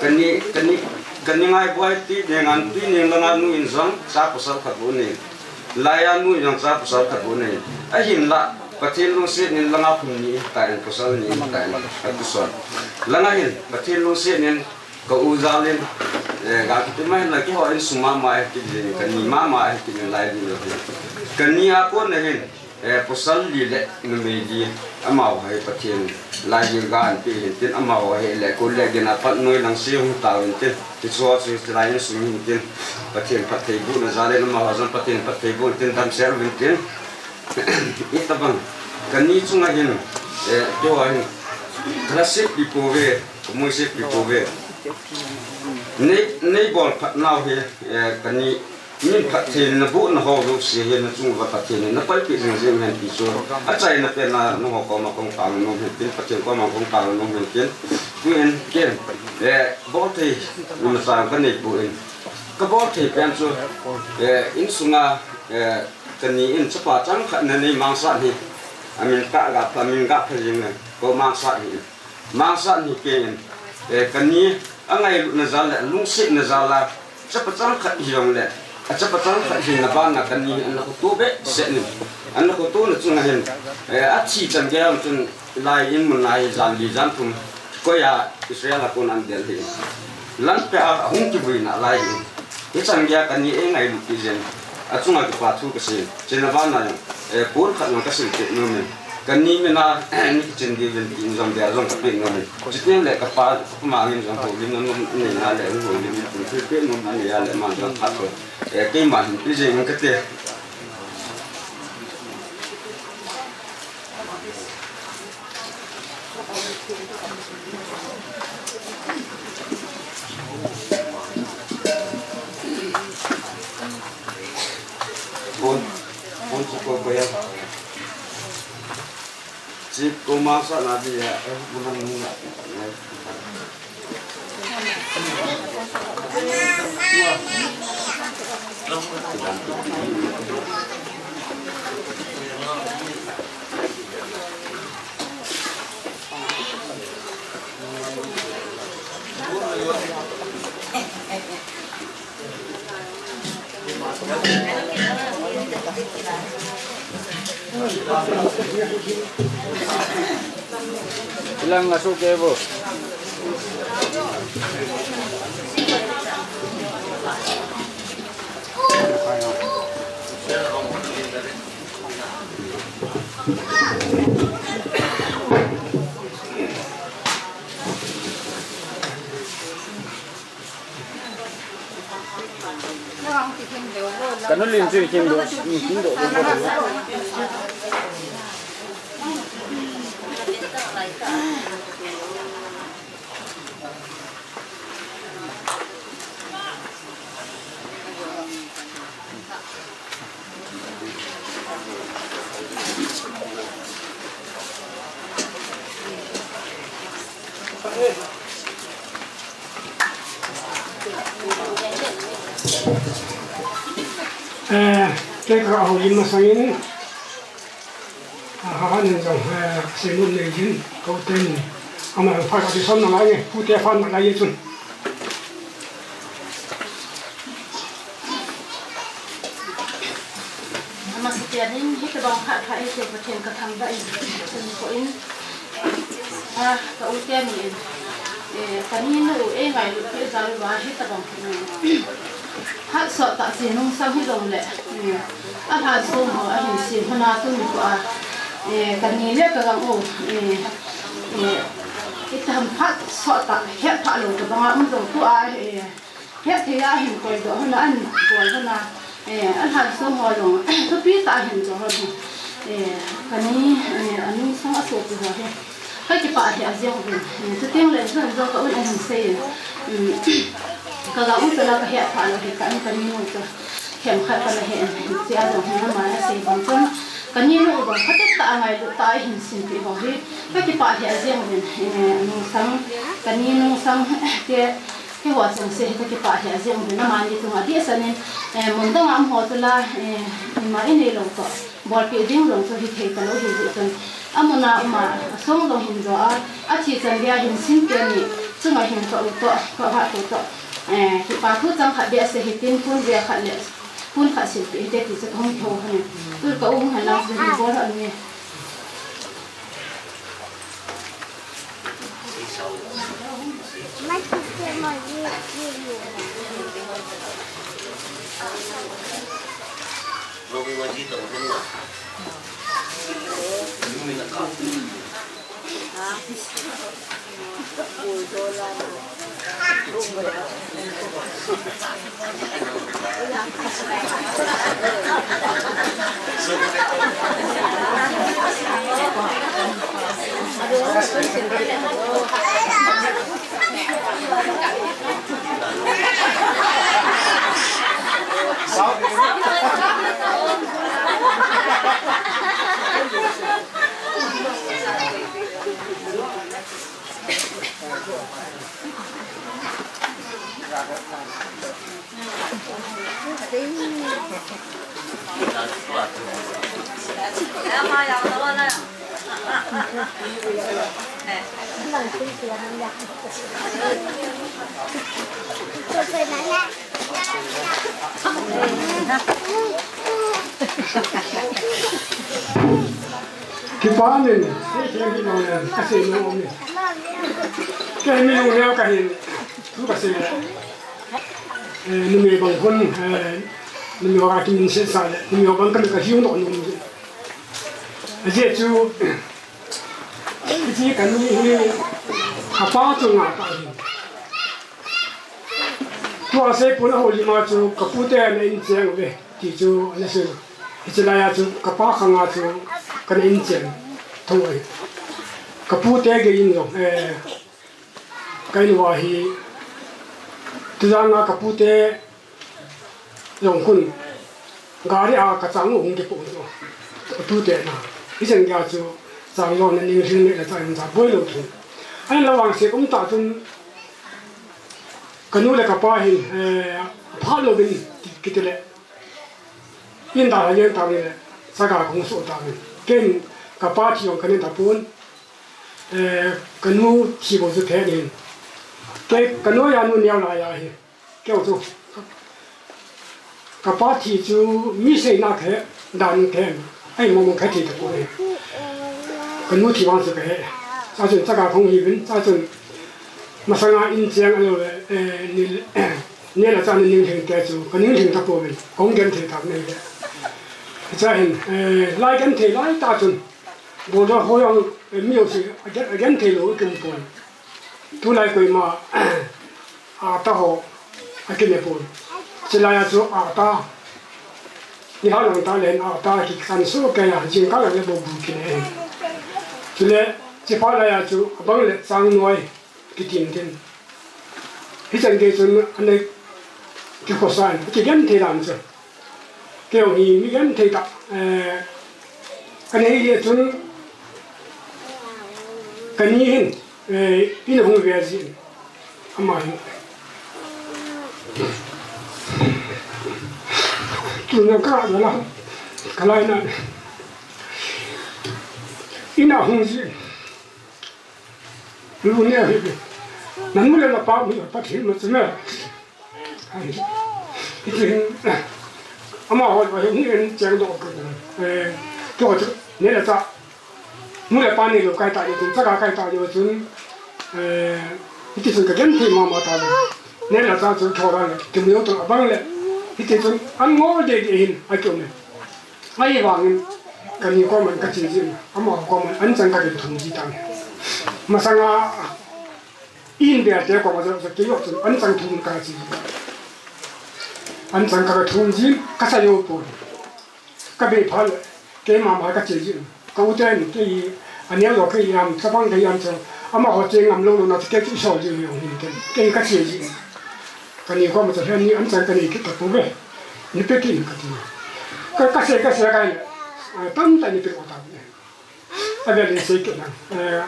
Kani, kani, kani ngai buai ti ding an ti ning langa nu in jong cha pasal khat bu nin. Laiya nu in jong cha pasal khat bu nin. Ahinla Pathen lungset nin langa phung ni ta in pasal ni ta in. Atuson. Langa hin Pathen lungset nin ka u jal in, eh, ga kiti mai la kihou in sum mama eh kiti, kani mama eh kiti lai ding lo. Kani a kona hin, eh, pasal li le numei li, amaho hi Pathen laigil ga an pe hin tin, amaho hi le ko le gin a pat noi lang se hung ta hin tin, ti chua chu ti lai in sum hin tin, Pathen phattheibohna jal in amaho jong Pathen phattheiboh tin damsel hin tin. Itabang, kani chunga hin, eh, keiho hin, ka la sep pi pouve, ka moi sep pi pouve. Nei, nei bol phat nau hi, eh, kani, min phattheina bohna ho jouse hi na chung uva Pathen in na paipeh jing jing hen ti chu. Achaina pen a nangho koma kong pang nom hen tin, Pathen koma kong pang nom hen tin. Tuin, ken, eh, bol thei, imacha ka nei poi. Ka bol thei pen chu, eh, insunga, eh, kani in chapa chang khat na nei Mangsat hi, amin ka ga pha, min ga pha jing ne, ko Mangsat hi. Mangsat hi kei in, eh, kani a ngailutna jal le, lungsetna jal a, chapa chang khat hi jong le, a chapa chang khat hina ban a kani hi ana khoto behseh in, ana khotona chunga hin, eh, a thi chan gei a chun, lai in mun a hi jan li jan thum, koi a Israel a kon an del hi. Lampi a hung kivuina lai hi. Hichan gei a kani engailut pi jeng. Achunga kipa thu kasei. Chena vana jong, eh, pon khat jong kasei peh nom in. Kani mina, eh, ni kichin diuvin tin jong dia jong kapeh nom in. Chuteng le kapa, kapa mangin jong houlimna nom neina le houlim in peh nom neina le man jong khat ko. Eh, keiman hin pi jeng kate. Phone, phone chu ko ko ya. Chip ko Mangsat na dia, eh, bulan ni na. Ilang asu ke bo. Kanu lim chu kin do, kin do, kin do. Eh, kei ka houlim masangin, ah, hahan in jong, eh, seinom nei jin, ko ten, ama pha ka ti som na lai, pu te phan na lai chun. Amasa tia ding, hitabang phat pha eite Pathen ka thangvah in, chun ko in, a, ka u te ni in, eh, ka ni nu u engailut pi jal uva hitabang phat sot tah chi nungsang hi jong le, eh, a lhan sung ho ahin sim hon a tuni tua, eh, ka ni le ka gang u, eh, eh, itam phat sot tah het pha lou tabang a um jong tua, eh, Hetthei a hin koidoh hon a, an bol hon a, eh, a lhan sung ho jong, thupi tah a hin jo hon hi. Eh, ka ni, eh, a nungsang a sopi ho hi. Ka kipah lheh jeng uvin. Eh, chuteng le jong jong ka un a hin sei in. Um, ka ga u chu la ka het pha lou hi ka an ka ni nu chu. Themkhat ka na he in. Hiche a jong hin ama na sei bang chun. Ka ni nu jong phatet tah a ngailut tah a hin simpi ho hi. Ka kipah lheh jeng uvin. Eh, a nungsang, ka ni nungsang te Keiho chengse hi ka kipah lheh jeng uvin, amani chunga dihsan in, eh, mun dang a um ho chu la, eh, ima inei lou toh, bolpeh ding jong chu hithei talou hi jeh chun, Amuna uma, asong jong hin jo a, athi chan dia hin sin te ni, chunga hin to to, to ha to to. Eh, kipa thu chang khat dia se hitin phun ve khat le, phun khat sil pe hite ti chu kahung tho ha ni. Tu ka um ha lang chu hin bol ha ni. Kipa nin, sei thei hi nong nen, kasei nom um e. Kei mi nong neo kahin, thu kasei le. Eh, numei bang khun, eh, numei ho kakimin sesa le, numei ho bang kamin kahiu nom nom e. Ajeh chu, hiche kanu hi, kapa chu nga ta hi. Tua seipun ahoulim a chu, kapute ana in cheng uve. Ti chu ana sei. Hiche laiya chu kapa khanga chu kana in cheng thou ahi. Kapute gei in jong, eh, ka in uva hi, tujanga kapute jong khun, gari a kachang u hung kipoh u chu. Tute na. Hichan geiya chu, chang jong ana ning hing le chang jong boi lou thei. Ahin la vangse um ta chun, kanu le kapa hin, eh, aphat louvin kiti le. In dalha jen tang le, chaga kahung soh tang le. Ken kapa thi jong kanen tapon, eh, kanu thi bou chu then in. Kei kanu a nu neo laiya hi. Kei chu. Kapa thi chu mi seina the, dan the. Ahi mong mong kathi tapon e. Kanu thi vang chu kahe. Chua chun chaga kahung hiuvin, chua chun masanga in cheng ahilou le, eh, ni, neh le chah ana ning lhing te chu, kaning lhing tapouvin, kahung genthei tah nei le. Hichea hin, eh, lai genthei lai tah chun, boldoh ho jong, eh, mi jouse, agen, agenthei lou, akimu pon. Tulai koima, ata ho, akine pon. Chulaiya chu ata. Nilhah lang tah le hin ata kikhan soh keiya, jingkah lang le bou bu kine hin. Chule, chuphat laiya chu, abang le changnoi. Kitim tin. Hichan gei chun ana kikhosan, kigenthei dan chu. Kei jong hi mi genthei tah, eh, kana hi jeh chun kani hin, eh, in ahung ve jin. Ama hin. Tuna ka la, ka laina. In ahung jin. Lu ne hi. Nanu le napa mi Pathen ma chu me. Ai. Hitin, amaho va hin cheng doh ka. Eh, to chu, neh le chah. Nu le pa neilou kai ta jeh chun, chaga kai ta jeh chun. Eh, hiti chun kagenthei mama ta. Neh le chah chu thoda le, kimu to abang le. Hiti chun, an ngol deh deh hin, akium e. Ahivangin, kani koman kache jin, amaho koman anchang kathum ji tan. Masanga, in bel te koma jo, jo, kei jong chun, anchang thum kache jin. Anchang kathum jin, kasa jou pon. Kabe phat le, keima ma kache jin. Ka u ten, kei, aneo jo kei ham, chapang kei ham chu, amaho che ngam lou lou na chu, kei chu isol jin jong hin ten. Kei kache jin. Kani koma chu, heni anchang kanei kit tapouve. Nei pe kit in kati. Ka, kasei, kasei kai le. Ah, tamtah nei pe kit tauve. Avel in sei kit lang. Eh,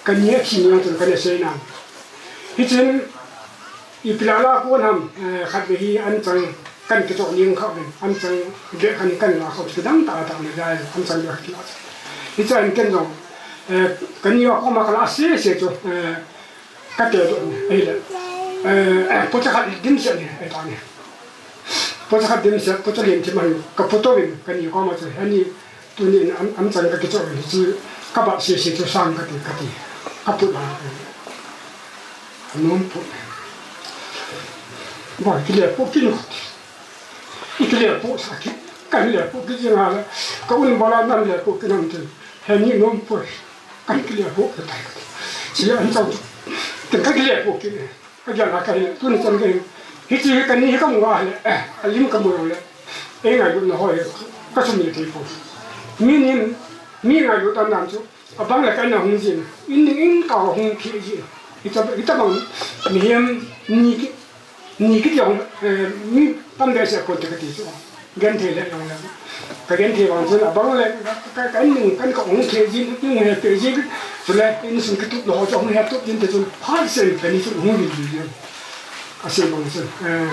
kani athi ni jong chun kana sei nan. Hichun, ipi lala kon ham, eh, khatvei hi anchang kan kichoh ning kha uvin, anchang beh khat kana la kha u, kidang tah tah nei lai, anchang beh khat kila. Hiche a ken jong, eh, kani a koma kala sese chu, eh, kate doh ni, ahile, eh, pocha khat dimset ni, eh, ta ni. Pocha khat dimset, pocha lim thim ahi, ka photo in, kani koma chu, ani, tuni in am, am chan ka kicho in, chu, ka bat sese chu sang kati, kati, ka put a, eh, nom put. Ba, kile put kin. Ikile pu sa ki, kan le pu ki jing a le, ka un bala nan le pu ki nam tin. He ni nom pu, kan kile pu ki tai. Si an chau, tin ka kile pu ki ne. Ka ja la ka hi, tun chan ke. Hichi hi kani hi ka mu a le, eh, alim ka mu le. Ei ngailut na hoi, ka sum ni ti pu. Mi nin, mi ngailut an nam chu. Abang le ka in a hung jin, in ding in ka hung khi jin. Hita, hita bang, mihem ni ki, ni ki jong, eh, mi tam behseh pon te kati chu. Genthei le jong le. Ka genthei bang chun, abang le, ka, ka, ka in ding, kan ka hung khi jin, in hung he pe jin, chule, insung kitup lou ho chu hung he tup jin te chun, phat sen kani chu hung jin jin. Asei bang chun, eh,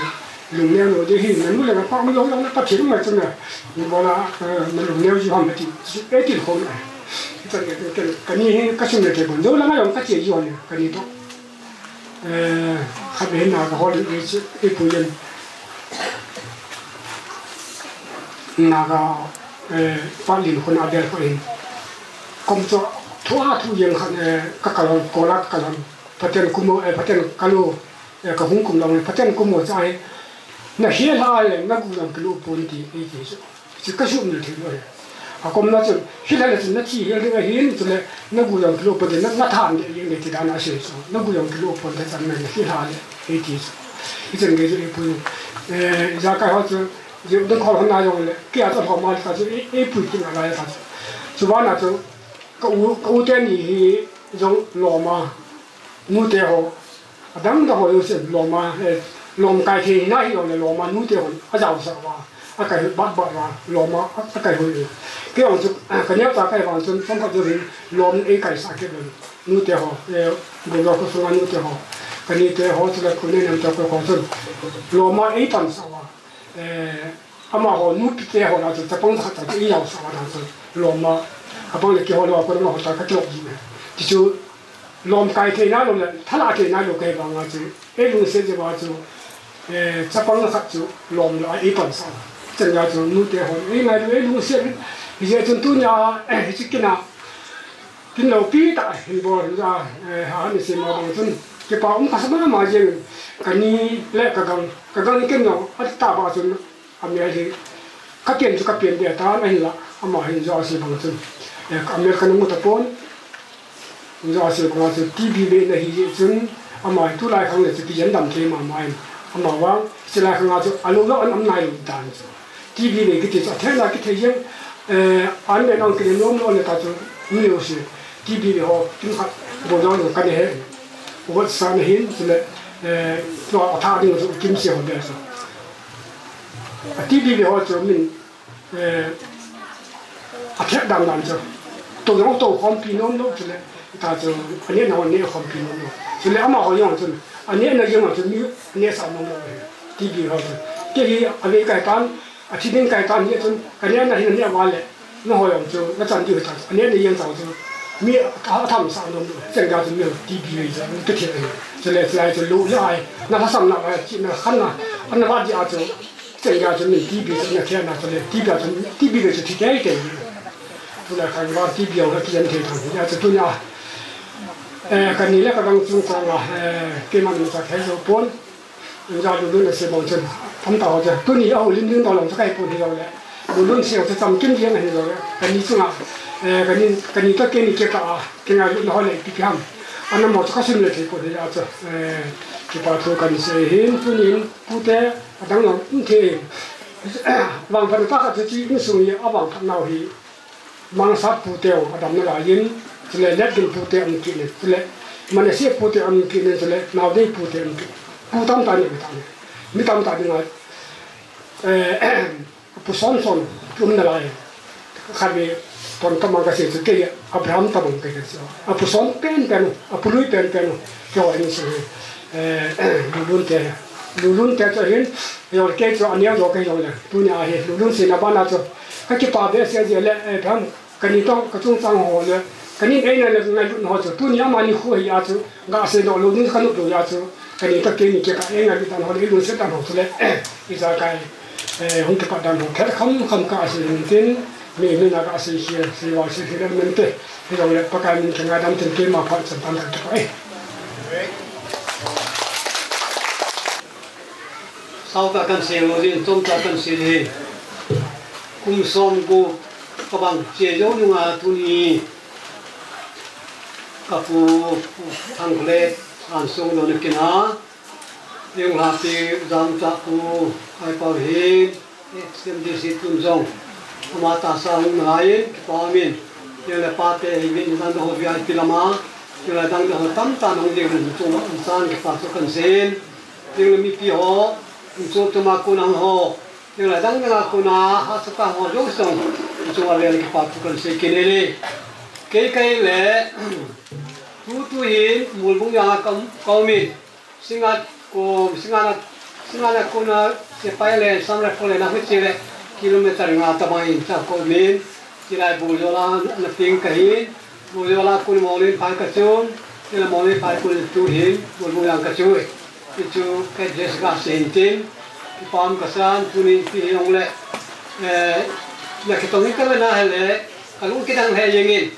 lungneo lou ding ahi, nanu le napa umlou jong le Pathen um ngai chun le, ibola, eh, nalungneo ji ham ti, eitil khom le. Hitan nge, kani hi kasum le te bon, jou langa jong kache ji ham, kani toh. Eh, khat le hin Naga hol in, eh, ipu jen. Naga, eh, Patlin khun a bel khun hin. Kom chu, thu a thu jeng khat, eh, ka kal, kola ka kal. Pathen kumo, eh, Pathen kalu. Eh, ka hung kum lou ni, Pathen kumo cha hi, na hi la le, na gu jong kilu pon ti, ei ti chu. Chu ka sum ni thei lou. A kom na chun, hi la le chun na thi hi ding ahin, chule, na gu jong kilu pon ti, na, na than le, ei ti dan a sei chu. Na gu jong kilu pon ti chan na, na hi la le, ei ti chu. Hichun gei chu ei pu. Eh, ja ka ho chu, ju ding khol hon na jong le, kia chu ho ma le ta chu, ei, ei pu ti na la ta chu. Chu ba na chu, ka u, ka u te ni hi jong lom a. Nute ho, adang dang ho jouse lom a, eh, lom kai thei hina hi jong le lom a nute hon ajaosah uva, akai bat bat uva, lom a, a, akai hoi. Kei jong chu, ah, ka neocha kai vang chun, chomkhat jouvin lom in eikaisah kit uvin. Nute ho, eh, Bunglo kho sunga nute ho, kani te ho, chule Khulnei Nemtokoi kho chun lom a eipansah uva. Eh, amaho nupite ho lah a chu chapang khat chu eijaosah uva chu lom a, abang le keiho lah a kon amaho tah a kakilop ji e. Tichu lom kai thei nailou le, thalah thei nailou kahi vang a chu, eilungset jeh uva chu, eh, chapang khat chu lom lah a eipansah uva. Chan gei a chu nute hon eingailou, eilungset, hijeh chun tunia, eh, hiche kin a, kin loupi tah a hin bol hin ja, eh, ha ni sem a bang chun, kipa um kasa mama jeng, kani le kagang, kagang ken jong, atahbeh chun, amel hi, kapen chu kapen ding atan ahinlah, ama hin jo asei bang chun, eh, amel kana mu tapon, jo asei bang chun, T B veina hijeh chun, ama hi tulai khang le chu kijen dam thei mama in, ama vang, chulai khang a chu, alou lou an um nailou dan chu. T B vei kiti chu, atheng la kithei jeng, eh, an le nang kile nom lou le ta chu, mi lou si, T B vei ho, kimkhat, bol lou lou kane he, votsahna hin, chule, eh, tua athah ding chu, kimse ho bel chu. A T B vei ho chu min, eh, athep dan dan chu. Tou jong tou khompi nom lou chule. Ta chu, anehna ho neh khompi nom lou. Chule amaho jong chun, anehna jong chu mi, anehsah nom lou. T B vei ho chu. Kei hi, avei kai tan, athi ding kai tan hi chun, kanehna hin aneh uva le. Nangho jong chu, nachan diu hitan, anehna jeng chang chu. Mi, a, athamsah nom lou. Chan gei a chu mi, T B vei chu, mi kathil ahi. Chule, chulai chu, lou le ai. Na lhasam na ai, chihna khanna, ana vat jeh a chu. Chan gei a chu min T B chu na thei na chu le, T B a chu, T B vei chu thi tei tei. Tulai khang vang T B a kijen thei thang. Hijeh a chu tunia, eh, kani le kagang chungchang a, eh, keiman min cha thei jou pon. Inja Lulun asei bang chun, tamtah ho chu. Tuni a houlim ding doh lou chu kahi pon hilou le. Lulun sei chu chamkim jeng ahi lou le. Kani chunga, eh, kani, kani toh keini kikah a, kingailutna ho le ipi ti ham. Ana mo chu kasum le thei pon hijeh a chu, eh, kipa thu kahin sei hin, tunin, Pute, adang jong um thei. Vangphatna tah khat chu, hiche insung hi avangphat nau hi. Mangsa pute jong adam nalai in, chule Letgin pute um kit in, chule Manasseh pute um kit in, chule Naodei pute um kit in. Pu tamtah nei um tan. Mi tamtah dinga, eh, Apu Sonson um nalai. Khatvei ton tamang kasei chu kei Abraham tamang kei kasei. Apu Son penpen u, Apu Lui penpen u, keiho insung hi, eh, Lulun te, Lulun te chu hin, jong kei chu aneo jo kei jong le, tunia hi, Lulun seina bana chu, kakipah behseh jeh le, eh, Abraham, Kani toh kachungchang ho le, kani eina le ngailut ho chu, tuni ama nikho hi a chu, gasei doh lou ding kanop lou a chu, kani toh keini kikah eingailut dan ho le, ilungset dan ho chu le, ijakai, eh, hung kipat dan ho khelkham kham kasei intin, mi, mi na gasei hi, sei val sei hi le mente, hijongle Pakai min kingaidam tin keima phat chan tan kakipah e. Sautah kansei lou ding, chomtah kansei ding. Kum somgup kabang cheh jou nunga tuni kapu, Pu Thangkholet, Ansung lou na kina. Jong hapi jam cha pu, ai pau hin, S M D C tun jong. Ama tahsa hung nalai in, kipa umin. Jong le pate hi min dang ho V I P lama. Jong le dang ho tamtah nong ding chunga insan kipa thu kansei. Jong le mipi ho, chunga tuma kona ho. Jong le dang dang a kona, hahsatna ho jong song. Chunga le kipa thu kansei kit e. Kei kei le, tutu hin, Molbung janga ka, ka umin. Singngat ko, Singngat, Singngat a kona sepai le, Samle ko le na hu che le, kilometer nga tabang in cha ko min, chilai Bujola na peng kahin, Bujola kon Monglenphai kachun, chilai Monglenphai kon tu hin, Molbung jang kachu. Hichu ka address kasei intin, kipah kasan, tuni pi hijongle, eh, na kitong in kavena hile, kalung kidang he jengin.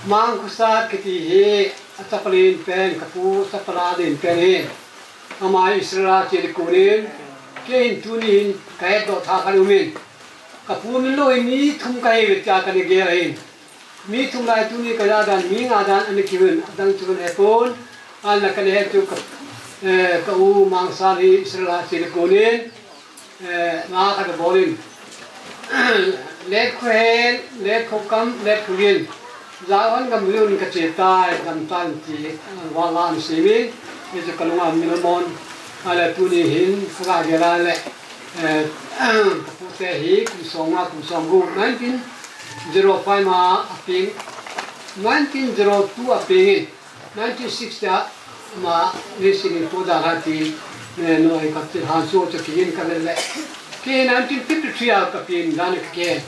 Mang Khosat kiti hi, achapa lien pen, kapu chapa lien pen hi. Ama Israel a che ding konin, kei hin tuni hin kahetdoh tha khat aumin. Kapu min lou hi mi thum kahiuve tia kana gel ahin. Mi thum lai tuni kaja dan, mi nga dan ana kiuvin, adang chu kana hepon. Ana kana he chu ka, eh, ka u Mangsal hi Israel a che ding konin. Eh, na khat abol in. Letkhohen, Letkhokam, Letkhogen. Jawan gam lun kache tai, gam tan ti, eh, vala an simin. Hichu kalunga min amon. Ahile tuni hin, kaga gel a le. Eh, kapute hi, kum som nga, kum somgup, nineteen zero five ma apeng, nineteen zero two apeng in. Nineteen sixty a, ama, ni sini po da ra ti, ne, no, ai kap ti han so cha ki yin ka le le. Ki nineteen fifty-three a ka pin da ne ke.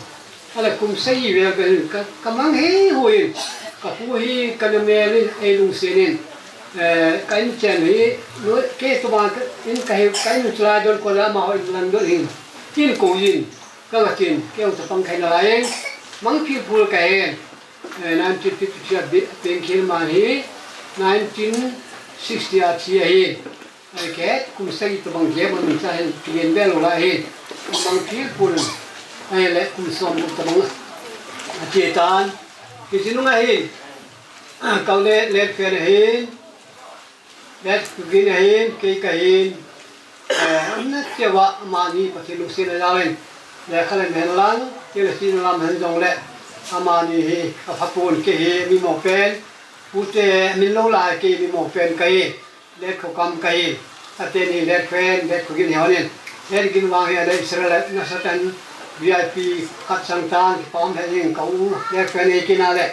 Ahile kum sei vel ka, ka mang hi hui. Kapu hi kana mel in, ei lungsen in. Eh, ka inchen hi, no, kei tobang in kahi, ka in chulai don ko la ama ho in lang don hin. Tin ko yin, ka la tin, kei u ta pang khai na lai in. Mang philphul kahin. Eh, nineteen fifty-three a bi-, peng khel man hi, nineteen sixty a thi ahi. Ahile, kum sagi tobang gap aum cha hin, kilen be lou lai hi. Mang philphul, ahile, kum somgup tobang ache tan. Hiche nunga hin, ka u le, Letkhokhen ahin, Letkhogen ahin, kei kahin, eh, ana cheuva amani Pathen lungset a jal in, lekha lam hen lang, theology lam hen jong le, amani hi, apha pon kei hi, mi mo pen, pute, min lou lai kei, mi mo pen kahi, Letkhokam kahi, aten hi Letkhohen, Letkhogen hi honin, Letkhogin vang hi, ale Israel, nasatah in, V I P khat sang tan, kipah um he jing ka u, Letkhohen hi kina le,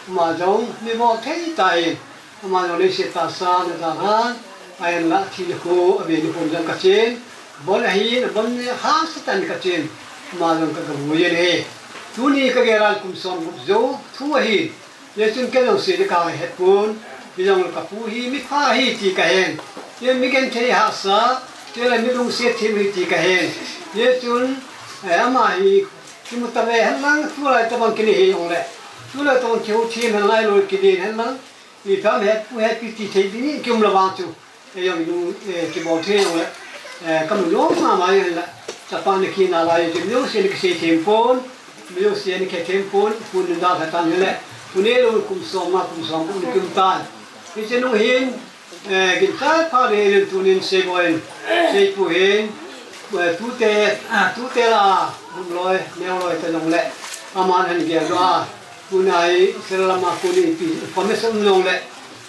ama jong, mi mo thei ta hin, Ama jong leiset tahsa ana dalhan, ahinla thina khu, aveni khun jong kachen, bon ahin, abon hahsatah in kachen, ama jong kagavui in ahi. Tuni kagel a kum somgup jou thu ahi. Hichun kei jong sei ding kahet pon, hijongle kapu hi mipha ahi ti kahen. Hi mi genthei hahsa, chule mi lungset them ahi ti kahen. Hichun, eh, ama hi kimu tave hen lang, tulai tobang kini hi jongle. Tulai tobang kihu them hen lai loi kini hen lang. Ipi ham hetpu hetpi ti thei ding in kium lou vang chu. Ei jong, eh, kibol thei jong le. Eh, kamu lou mama jong le. Chapa na kina lai chu mi jouse na kisei them pon. Mi jouse na khe them pon. Pun na dalha tan le. Tuni lou kum som nga kum som kum kium tan. Hiche nung hin, eh, ginchat pha le le tunin sei boin. Seipu hin. Eh, tute, ah, tute la, hum loi, neo loi ta jong le. Aman han gel doh a. Tuni a hi, Israel lama koni pi, information um jong le.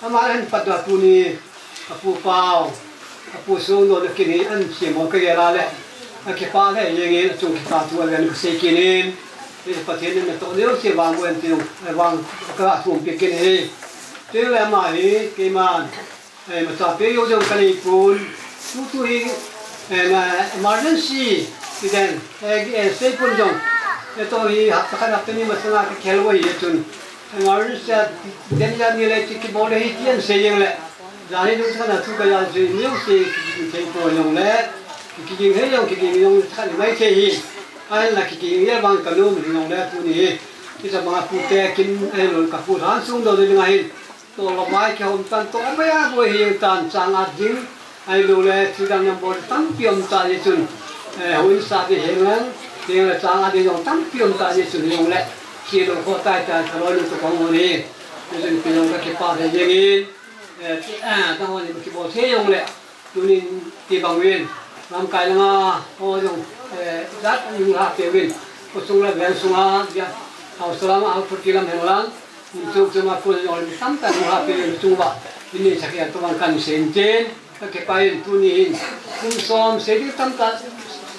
Aman han pat doh a tuni, apu Pau, apu Sung doh na kini an siam ho kagel a le. Akipah le, jeng in achung kipa thu a le, kasei kit in. Pathen in natoh neo se vang ven ti jong, vang kathum pi kit in. Tile ama hi, keiman. Eh, macha pe jou jong kanei pon. Tutu hi, eh, na emergency, ti den, eh, eh, sei pon jong. Kei toh hi hapta khat hapta ni masanga ka khel uva hi chun. Ngal sia den ja ni le ti kibol le hi ti an sei jeng le. Jan hi lungthim a thu ka jan sei ni sei ki thei po jong le. Ki ging he jong ki ging jong khat ni mai thei hi. Ahin la ki ging ye bang ka lum hi jong le tuni hi. Hitabang a pute kin ahin lou ka pu than sung do ding ahin. Toh lou mai kihom tan toh mai a boi hi tan chang a ding. Ahilou le, thil dang dang bol tampi um ta jeh chun, eh, houin sa ding hen lang, ding le chang a ding jong tampi um ta jeh chun jong le, thil lou kho tai tai thalou lou tu kong ni, ni chun pi jong ka kipah thei jeng in, eh, ti, ah, dang hon ni kibol thei jong le, tunin ti bang uvin, lamkai langa, ho jong, eh, jat ning ha pe uvin, khosung le veng sunga, ja, haosa lama, haosa ti lam hen lang, mun chuk chuma ko jong le tamtah ning ha pe uvin chunga, ni chakia tu bang kan sen chen, Ka kipah in tuni hin kum som sei ding tamtah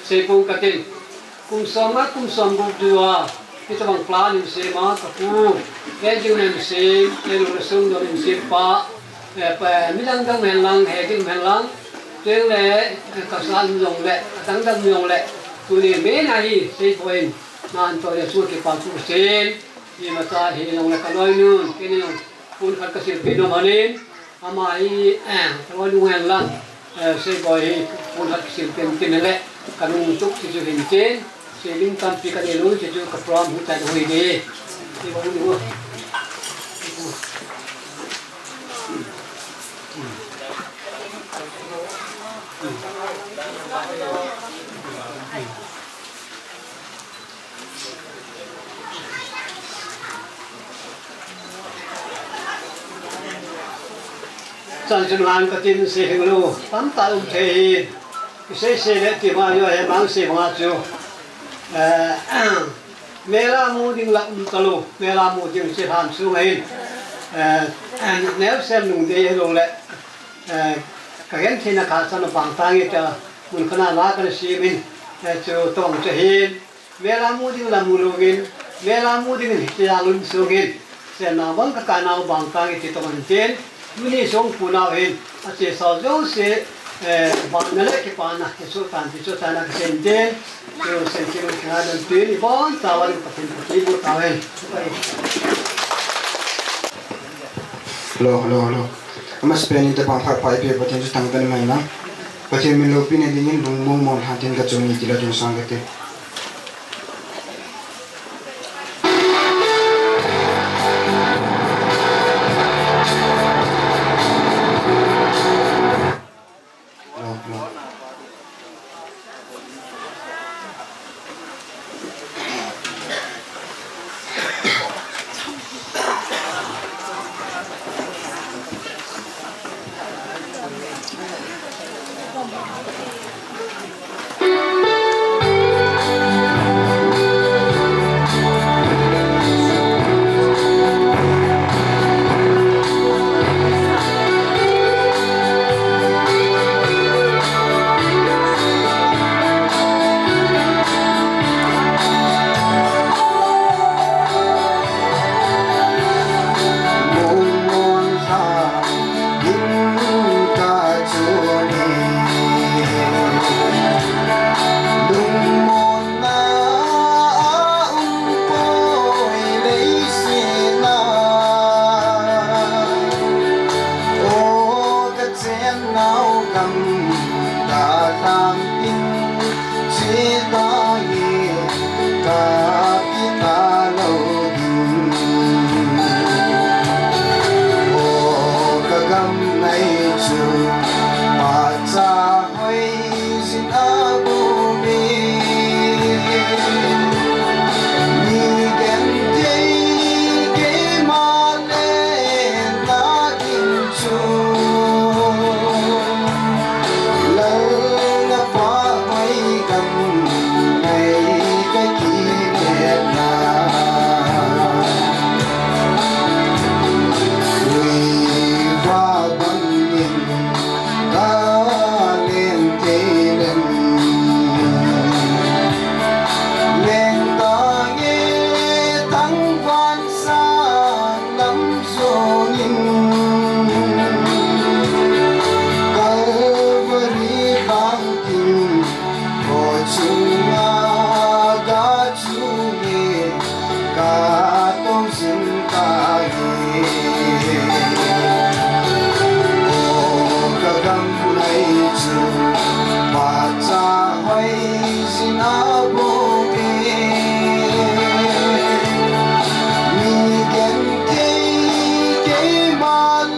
sei pong katin. Kum som nga kum som gup tua. Hitabang plan in sei ma ka pu. He ding in sei, he lu le sung dong in sei pa. Eh, pa, midang dang hen lang, he ding hen lang. Teng le, eh, ka san jong le, ka dang dang jong le. Tuni me na hi, sei po in. Nan to le su kipah tu sen. Hi ma cha hi jong le ka loi nun. Kei ni jong. Pun khat ka sil pe nom anin. Ama hi, eh, roi lung hen lang, eh, sei boi hi, pun hat sil pen tin le, ka lung tuk ti chu hin chen, sei ding tampi ka nei lung ti chu ka prom hu tai hui de. Sei boi hu. Chan chun ngan ka tin se hing lo, tamtah um thei hi. Kisei sei le ti ma jo he mang sei ma chu. Eh, mela mu ding la um ta lo, mela mu ding che han su ngai. Eh, neo sem nung de he lo le. Eh, ka gen thei na ka chan bang tang i ta mun khana la kan si min. Eh, chu tong che hin. Mela mu ding la mu louvin, mela mu ding in hitia lum sungin, sen na bang ka ka nau bang tang i ti tong an tin, tuni sung pu nau hin, a che sau jouse, eh, bang na le kipana, ki su tan, ki su tan a ka sen tin, chu sen ki lung kina dan tin, i bon sa wa lung patin pati bu ta wen. Hello, hello, hello. Ama speni te pang phar pai pe patin chu tang tan mai na. Patin min lo pi ne ding in lung mong mong ha tin ka chung ni ti la chung sang ka te.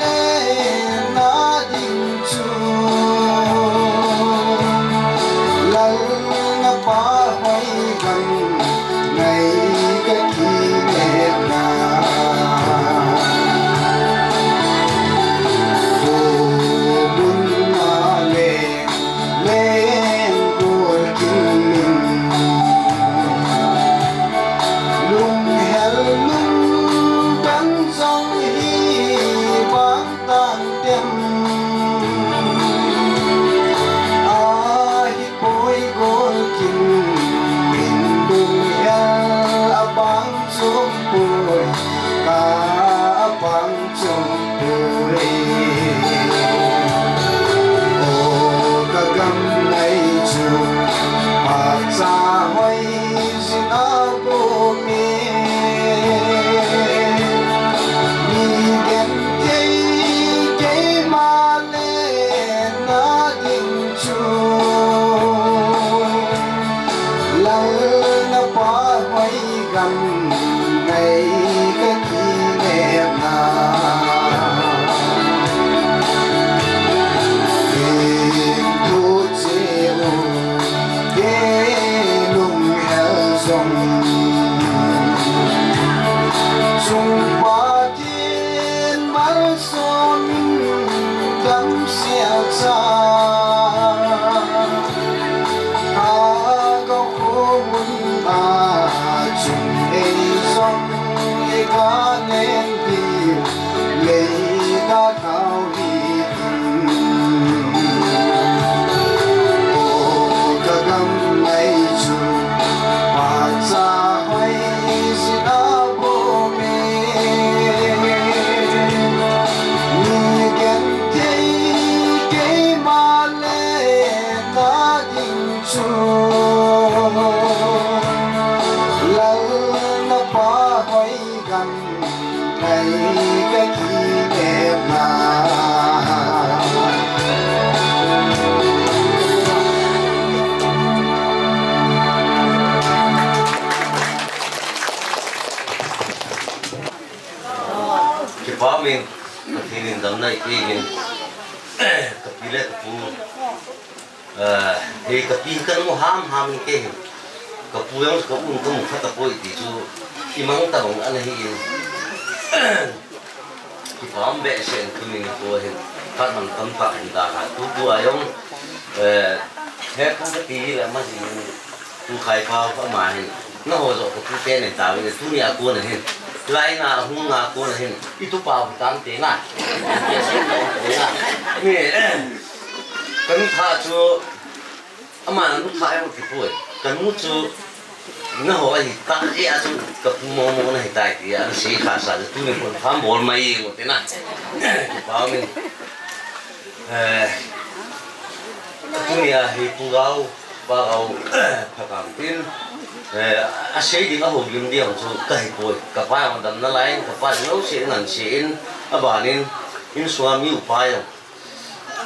Lena ding chu Lal na pa hoi gam ngai ka kinepna. Ko mun na le leng kol kin min. Lunghel lungdon jong hi vang tan tem. Ahi poi gol kin min lunghel abang jong poi ka abang jong poi. O ka gam ngai chu phatcha hoi jin a bu mi. Mi genthei keima lena ding chu Lal na pa hoi gam ngai ka kinepna. King thu che u ke lunghel jong. Sung pa kin mal Somin dam sia cha. A ka khomun a chung ei jong ei ka nen pi lei ka thau hi. O ka gam ngai chu phatcha hoi jin a bu mi. Mi genthei keima lena ding chu Lal na pa hoi gam ngai ka kinepna. Kipa min, Pathen in damna eipeh in, ka pi le ka pu, eh, hei ka pi kan mu ham ham in kei hin. Ka pu jong ka un ka mu kha tapoi ti chu i mang tabang ana hi in. Kipa um behseh in tuni nikho hin. Khat man tam tah hin dalha. Tutu a jong, eh, he pu ka ti le ama jin in. Tu Khaipau ama hin, nangho joh ka tute nei tauve, tuni a kon a hin, laina a hung na kon a hin, i tupa u tante na, i tia sei na te na. Ni, eh, ka nu tha chu, ama na nu tha e ti poi, ka nu chu, nangho ahi ta e a chu, ka pu mo mo na hi tai ti a, na sei kha sa chu, tuni kon pham bol mai e mo te na. Kipa um in, eh, tuni a hi pu gau, Pa Gau, pha kam tin, eh, a sei ding a houlim ding chu ka hi poi. Ka pa jong damna lai in, ka pa jong lou sei in, an sei in, a ban in, in sua mi upa jong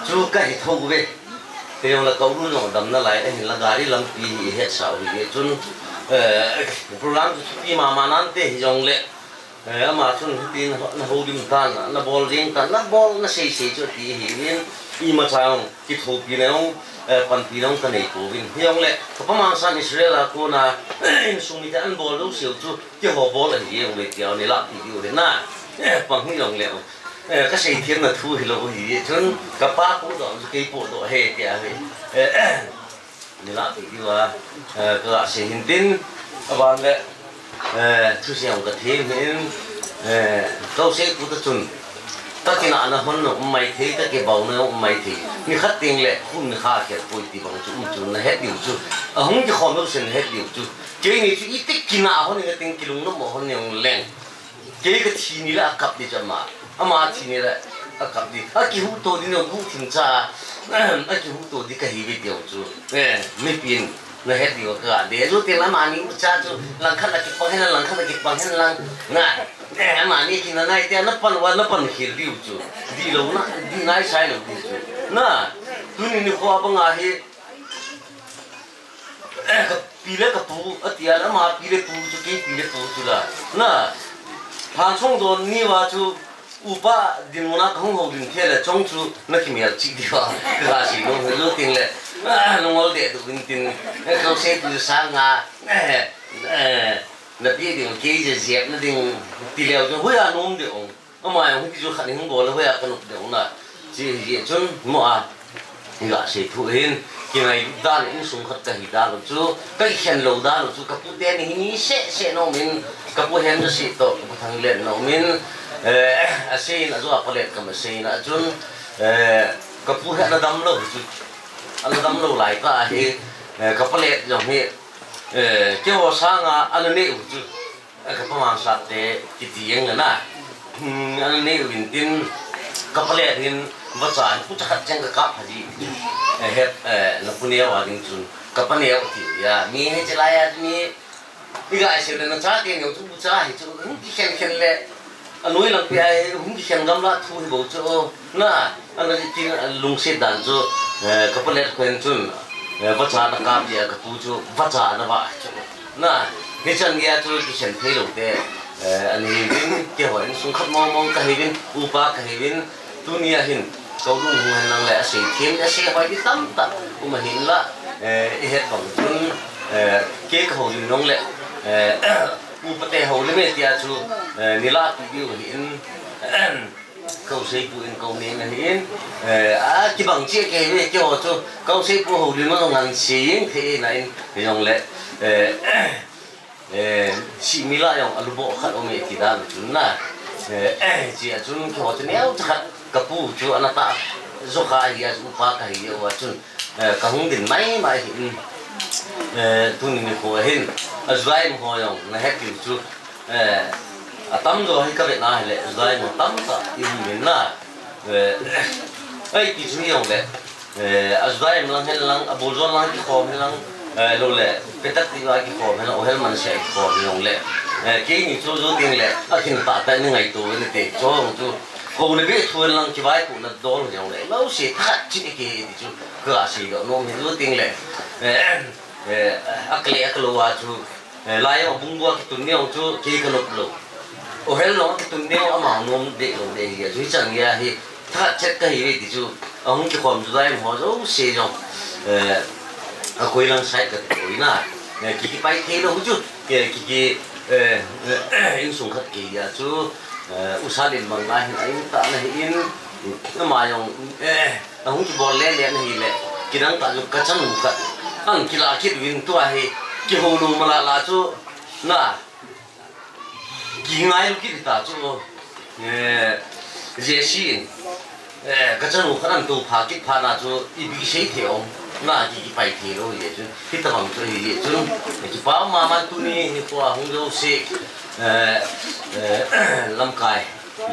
chu ka hi thou ve. Kei jong la ka u nu jong damna lai in, ahin la gari lampi hi i het sa u hi ve. Chun, eh, program chu thupi mama nante hi jong le, Eh, ama chun hitin na houlim tan, na bol ding tan, na bol na sei sei chu ti hi in, imacha jong kithopi na jong, eh, panpi na jong ka nei pouvin. Hi jong le, ka pa Mangsan Israel a kona, insung mite an bol lou seh u chu, keiho bol ahi jong le tia ni lah ti diu hi na. Eh, pang hi jong le, eh, ka sei thiam na thu hi lou hi, chun ka pa pu doh chu kei pu doh he tia hi. Eh, Ni lah ti diu a, eh, ka lah sei hin tin, a ban le, eh, thusei jong ka them hin, eh, ka u sei pu ta chun, ka kinahna hon jong um mai thei, ka kibau na jong um mai thei. Ni khat teng le, kum ni kha khel poi ti bang chu um chu na het diu chu. A hung kikhom lou sen na het diu chu. Keini chu iti kinah hon ni ka teng kilungnom mo hon ni jong leng. Kei ka thi ni le a kap di chu ama. Ama thi ni le a kap di. A kihuhto di no guh thim cha. A kihuhto di ka hi ve tiu chu. Eh, mipin na het diu ka de. Chu tin amani u cha chu. Langkhat a kipang hen lang, langkhat a kipang hen lang. Na. Eh, amani kin na nai te na pan wa na pan khel diu chu. Di lou na, di nai sai lou di chu. Na. Tuni nikho a bang a hi. Eh, ka pi le ka pu, a tia le ama pi le pu chu, kei pi le pu chu la. Na, phan song don ni wa chu, Upa dinmun a kahung houlim thei le chong chu nakimel chih diu a, kaga sei nom hi lou ting le, ah, nangol deh deh uvin tin, eh, kau sei tu sanga, eh, eh, napi ding kei jejep na ding ti leu chu hoiya nom ding ong. Ama jong hiti chu khat ni hung bol le hoiya kanop ding ong na. Chi hi chun mo a. Iga sei thu hin, kingailut dan, insung khat kahi dan u chu, kakikhen lou dan u chu, kapu teni hi ni seh seh nom in, kapu Hemjasi toh, kapu Thanglen nom in, eh, asei in, ajo a palet kama sei in, achun, eh, kapu hi ana damlou chu, ana damlou lai tah hi, eh, kapalet jong hi, eh, keiho sanga ana neh u chu. Eh, kapa Mansah te kiti jeng le na. Hmm, ana nei uvin tin, kapalet hin vacha, pucha khat cheng kakap pha ji. Eh, het, eh, napu neo a ding chun, kapa neo ti u a. Mi hi chilai a mi, iga sei le nacha te neo chu, pucha hi chu, hung kikhen khen le, anoi lang pi a, hung kikhen gamla thu hi bou chu, na. Ana iti lungset dan chu, eh, kapalet khen chun, eh, vacha ana kap ji a kapu chu, vacha ana vah chu. Na, hichan gei a chu kikhen thei lou te, eh, ani hin, keiho insung khat mong mong kahi uvin, upa kahi uvin, tuni a hin, kou dung hung hen lang le, asei them, asei hoi ti tamtah, um ahin la, eh, ihet bang chun, eh, kei kahoulim nung le, eh, upa te houlim e tia chu, eh, nila pi diu hin, Kau seipu in kau neng ahin, eh, akibang cheh kei ve keiho chu, kau seipu houlim a ngan sei jeng thei na in, jong le, eh, eh, simi la jong aluboh khat um e ti dan chun na, eh, chi a chun keiho chu neocha khat kapu chu ana tah jo kha hi a chu upa kahi a chun, eh, kahung din mai mai hin, eh, tuni nikho hin, ajuai ho jong nahet diu chu, Eh, atamjo hi kavet na hile, judai mo tamtah i um in na. Eh, ai, ti chu hi jong le. Eh, ajudai mo lang hen lang, abul jo lang kikhom hen lang, eh, lou le, petak ti va kikhom hen lang, ohel man sia kikhom jong le. Eh, keini chu jo ding le, akin tah tah ni ngaito ve nate, chu jong chu. Kou le be thu hen lang kivaipohna dol jong le. Lou se tha chi ke ti chu, ka sei doh nom hi jo ding le. Eh, eh, akle aklou a chu. Eh, lai jong abung bua kitun ni jong chu kei kanop lou. Ohel jong kitun ni jong ama nom deh lou deh hi a chu hichan gei a hi tha chet kahi ve ti chu ahung kikhom chu lai ho jouse jong, eh, akoi lang side kati koi na. Eh, ki, kipai thei lou chu, eh, ki, ki, eh, eh, insung khat kei a chu, eh, usa len bang na hin a in tah na hi in, ama jong, eh, Ahung kibol le le na hile, kidang tah chu kachanu khat. An kila kit uvin tua hi, kihou lou mala la chu, na, kingailu kit ta chu, eh, J C in, eh, kachanu khat an tou pha kit pha na chu, ipi sei thei um, na, ki, kipai thei lou hi chu, hitabang chu hi chu, kipa mama tuni, nikho a hung jouse, eh, eh, lamkai.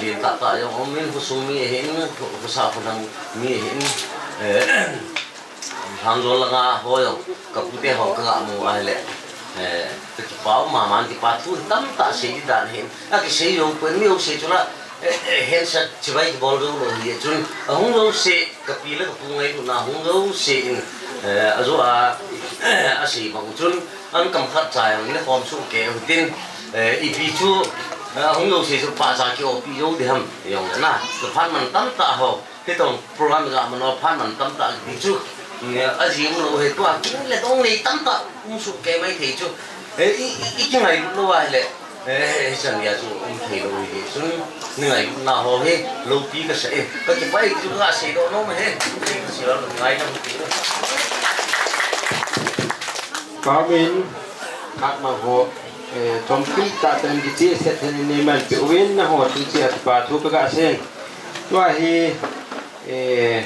Lien tah tah jong um in, khosung mi ahin, kho, khosa khonung mi ahin, eh, Lhangjol langa ho jong, kapute ho kaga mu ahile, eh, kakipah um mama, kipa thu tamtah sei di dan ahin, akisei jong pon mi ho sei chu la, eh, eh, hensa chibai kibol jong lou hi chun, ahung jouse, Kapi le kapu ngailutna hung jouse in, eh, ajo a, asei bang chun, an kam khat cha jong in khom soh kei u hitin, eh, ipi chu, eh, hung jouse chu pachat ki-opi jou ding ham, jong le na, phat man tamtah ho, hitobang program ga man ho, phat man tamtah ti chu, eh, aji um lou hi tua, kin le dong nei tamtah um soh kei mai thei chu, eh, i, i, i kingailut lou ahile, Eh, hichan gei a chu um thei lou hi chun, ningailutna ho hi, loupi kasa e. Kakipah e, chu kasei doh nom e. Sei kasei lou, ngai na ti. Pamin, khat mang ho, eh, chomkhat tah tah in kichehset in neiman peuvin, nangho chun cheh a kipa thu kaga sei. Tua hi, eh,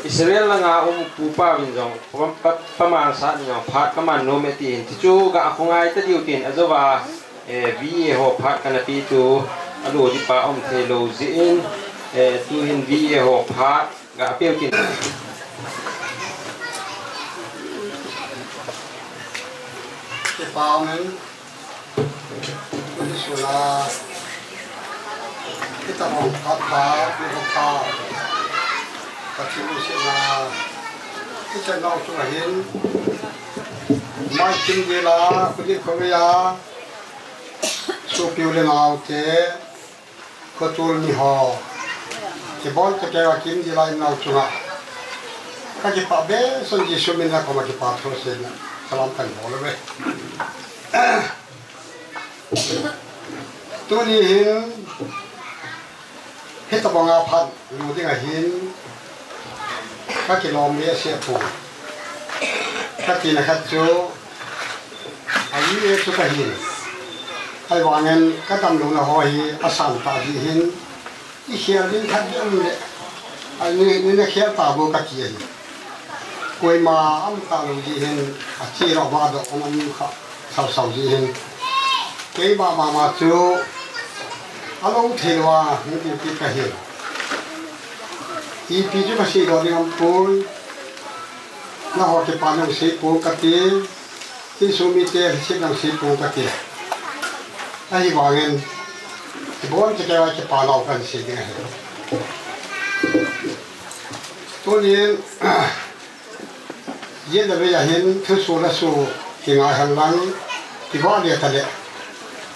Israel langa um pupa uvin jong, pa, pa, pa Mansah in jong, phat kaman nom e tin, ti chu ga khongai ta diu tin, ajouva, Eh, V A ho phat kana pe tu, alo di pa um thei lou jeh in, eh, tuhin V A ho phat ga pe u tin. Kipa um in, tuni sung a, hitabang phat pha, hitabang phat, Pathen lungsetna, hichan nau chunga hin, mai kim dela, kudin khovei a, Sopi u le naote, Tul ni ho, kibon te kei a kim di lai nau chunga, ka kipah behseh in Jesu min a koma kipa thu seina salam kan bol uve. Tuni hin, hitabanga phat lu ding ahin, ka kilom le ase pu. Ka tina khat chu, a U S chu ka hin. Ahivangin ka damlouna ho hi asan tah jeh hin, i khel ding khat ding um le, a ni, ni na khel ta bo ka ti ahi. Koima um talou jeh hin, a chi lo va do um kha, sau sau jeh hin. Keima mama chu, a lo thei lou a, hung ti ti ka hin. Ipi chu ka sei doh ding um poi. Nangho kipa nung sei pong kati, insung mite sei nung sei pong kati. Ahivangin, kibon te kei a kipa nau kan sei ding ahi. Tunin, yen le vei a hin, thusoh le soh, kingai hen lang, kivah le ta le.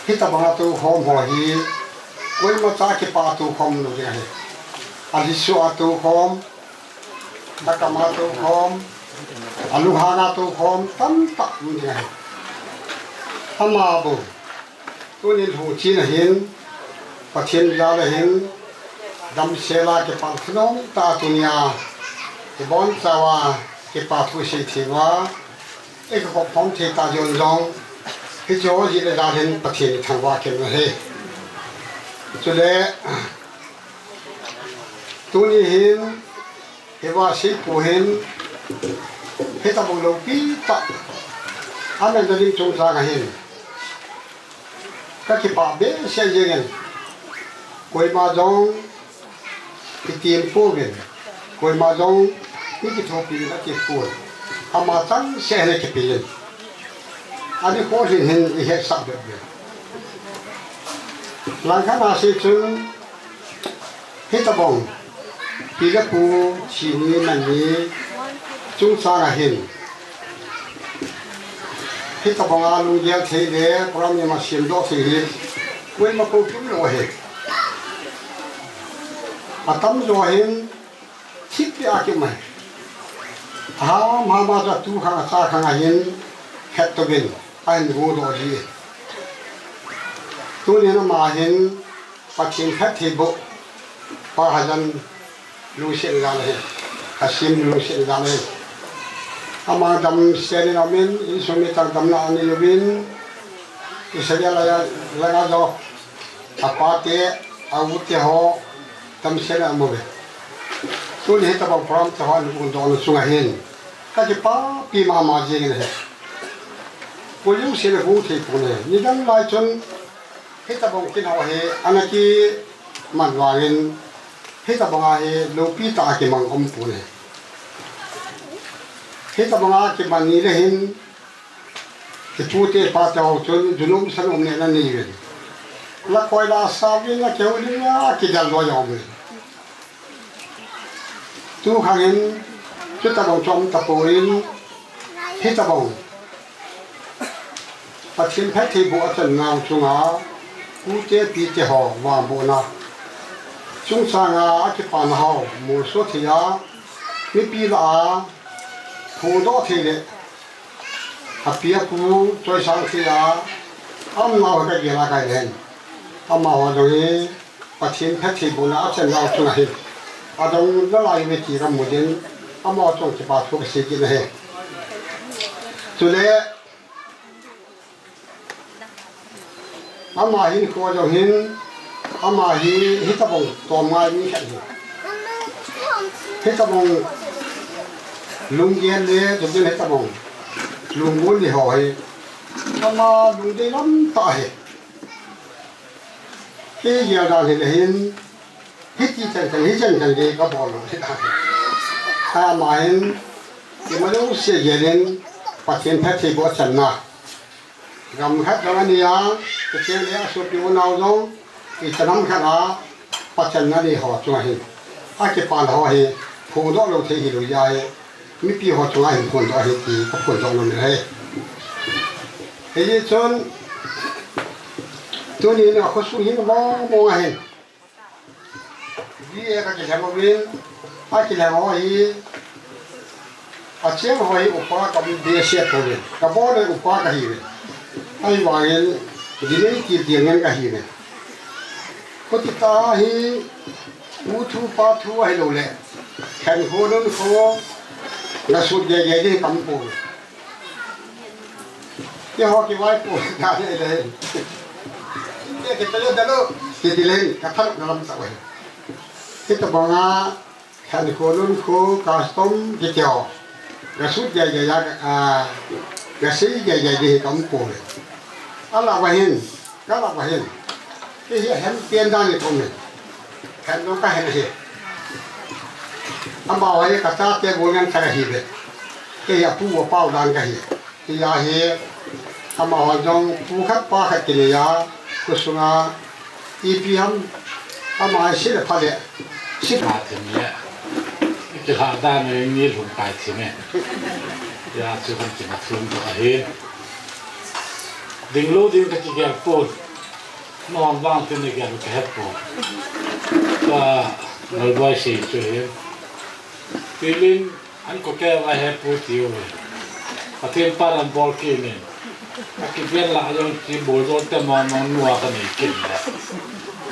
Hitabanga tou khom ho hi, koima cha kipa tou khom lou ding ahi. A lhitsoh a tou khom, a kam a tou khom, a lunghang a tou khom, tamtah um ding ahi. Ama bou, tunin lhung chin ahin, Pathen jal ahin, damsel a kipa thu nom tah tunia, kibon chauva, kipa thu sei thei uva, i kikhop khom thei tah jong jong, hiche ho jeh le jal hin Pathen i thangvah kit u ahi. Chule, tuni hin, Hiva seipu hin, hitabang loupi tah, aman ding chungchang ahin, ka kipah behseh jengin, koima jong kitim pouvin, koima jong mi kithopi uvin ati pon, ama changseh in kipe in, ani kho hin hin i hetsah bep bep. Langkhat a sei chun, Hitabang, pi le pu, thi ni man ni, chungchang ahin. Hitabang a lunggel thei le, program ni ma siam doh thei hi, koima kou kim lou ahi. Atam jo ahin, thip pi a kim ahi. Aham, ham a ja tu khang a cha khang ahin, het to bin, ahin gu doh ji. Tunin ama hin, Pathen phattheiboh, Pa Hajan lungset jal ahi, Hasim lungset jal ahi. Ama damsel in aumin, insung mi tah damna anei uvin, Israel a langa jo, apa te, a u te ho, damsel in aum uve. Tuni hitabang program te ho, an hung dohna chunga hin, ka kipapi mama jengin ahi. Koi jouse le hung thei pon ahi. Nidang lai chun, Hitabang kin ho hi, ana kiman vangin, hitabang a hi, loupi tah a kimang um pon ahi. Hitabang a kiman ni le hin, kipu te pa te ho chun, ju nom sa nom le na nei uvin. La koi la sa uvin, la keu uvin, la kidal loi uvin. Tu khang hin, chutabang chom tapon, hitabang. Pathen phattheiboh a chan nau chunga, u te pi te ho vangbohna. Chungchang a, a kipana ho, molso thei a, mipi lah a, phongdoh thei le, a pi a pu, choisang thei a, aum nau hi ka gel a kai le hen. Amaho jong hi, Pathen phattheibohna a chan nau chunga hin, adong nalai uve ti kamu jin, amaho chunga kipa thu kasei kit ahi. Chule, ama hin kho jong hin, ama hi, hitabang tom ngai mi khat hi. Hitabang lunggel le, jong jin hitabang lungmon ni ho hi. Ama lungdei lam tah ahi. Kei gel dan hile hin, hiti chan chan, hi chan chan gei kabol lou hi dan. Ama hin, ima jouse gel in, Pathen phattheiboh channa. Gam khat jong ani a, Pathen le asopi unau jong, ichan ham khat a, pachanna nei ho chunga hin. Akipana ho hi, phongdoh lou thei hilou jeh a hi. Mipi ho chunga hin phondoh ahi ti kaphondoh nom e. Hijeh chun, tunin akhosung hin mong mong ahin. Di e ka kilheng uvin, a kilheng ho hi, a cheng ho hi upa ka um behseh uvin, ka bol le upa ka hi uvin. Ahivangin, di nei kil ding ngen ka hi uvin. Khuti ta hi, u thu pa thu ahi lo le, khen kho nun kho, na sut gei gei di kam uvin. Keiho kivaipo dan le le. Kei kitale dalo. Kiti le ka thalupna lam sa uve. Hitabanga khen kho nun kho custom kiti ho. Ga sut gei gei a, ga sei gei gei di kam pouve. Ala vahin, kala vahin. Kei hi ahen pen dan ni kong ni. Khen nung ka hen hi. Amaho hi ka chate bol ngen ka hi ve. Kei hi apu apau dan ka hi. Tia hi, amaho jong pu khat pa khat kinei a, khusunga, ipi ham, ama si le pha le, si. Ma thim le, kilha dan e, nilhum kai thim e. Tia chu kan kina thum to ahi. Ding lo ding ka kigel pon. Nahon vang tin ni gel ka he pon. Ka Lalboi sei chu hi. Tilin, an ko kei va hepu tiu. Pathen pa lam bol kit in. A kibel la jong ki bol jong te mo mo nua ka nei kit le.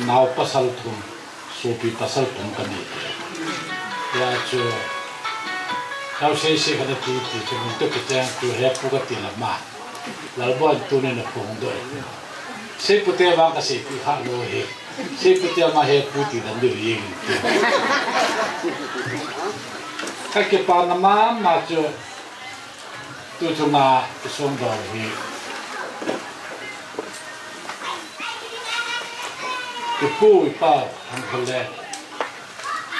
Nao pasal thum, sopi pasal thum ka nei. Ya chu. Kau sei sei ka ti ti chu mun to ki chang chu hepu ka ti la ma. Lalboi tuni na phong doi. Seipute vang ka seipi kha lo hi. Seipute ma hepu ti dan doi hi. Ka kipana mama chu tu chunga i songdoh hi. Ipu ipa hang khole.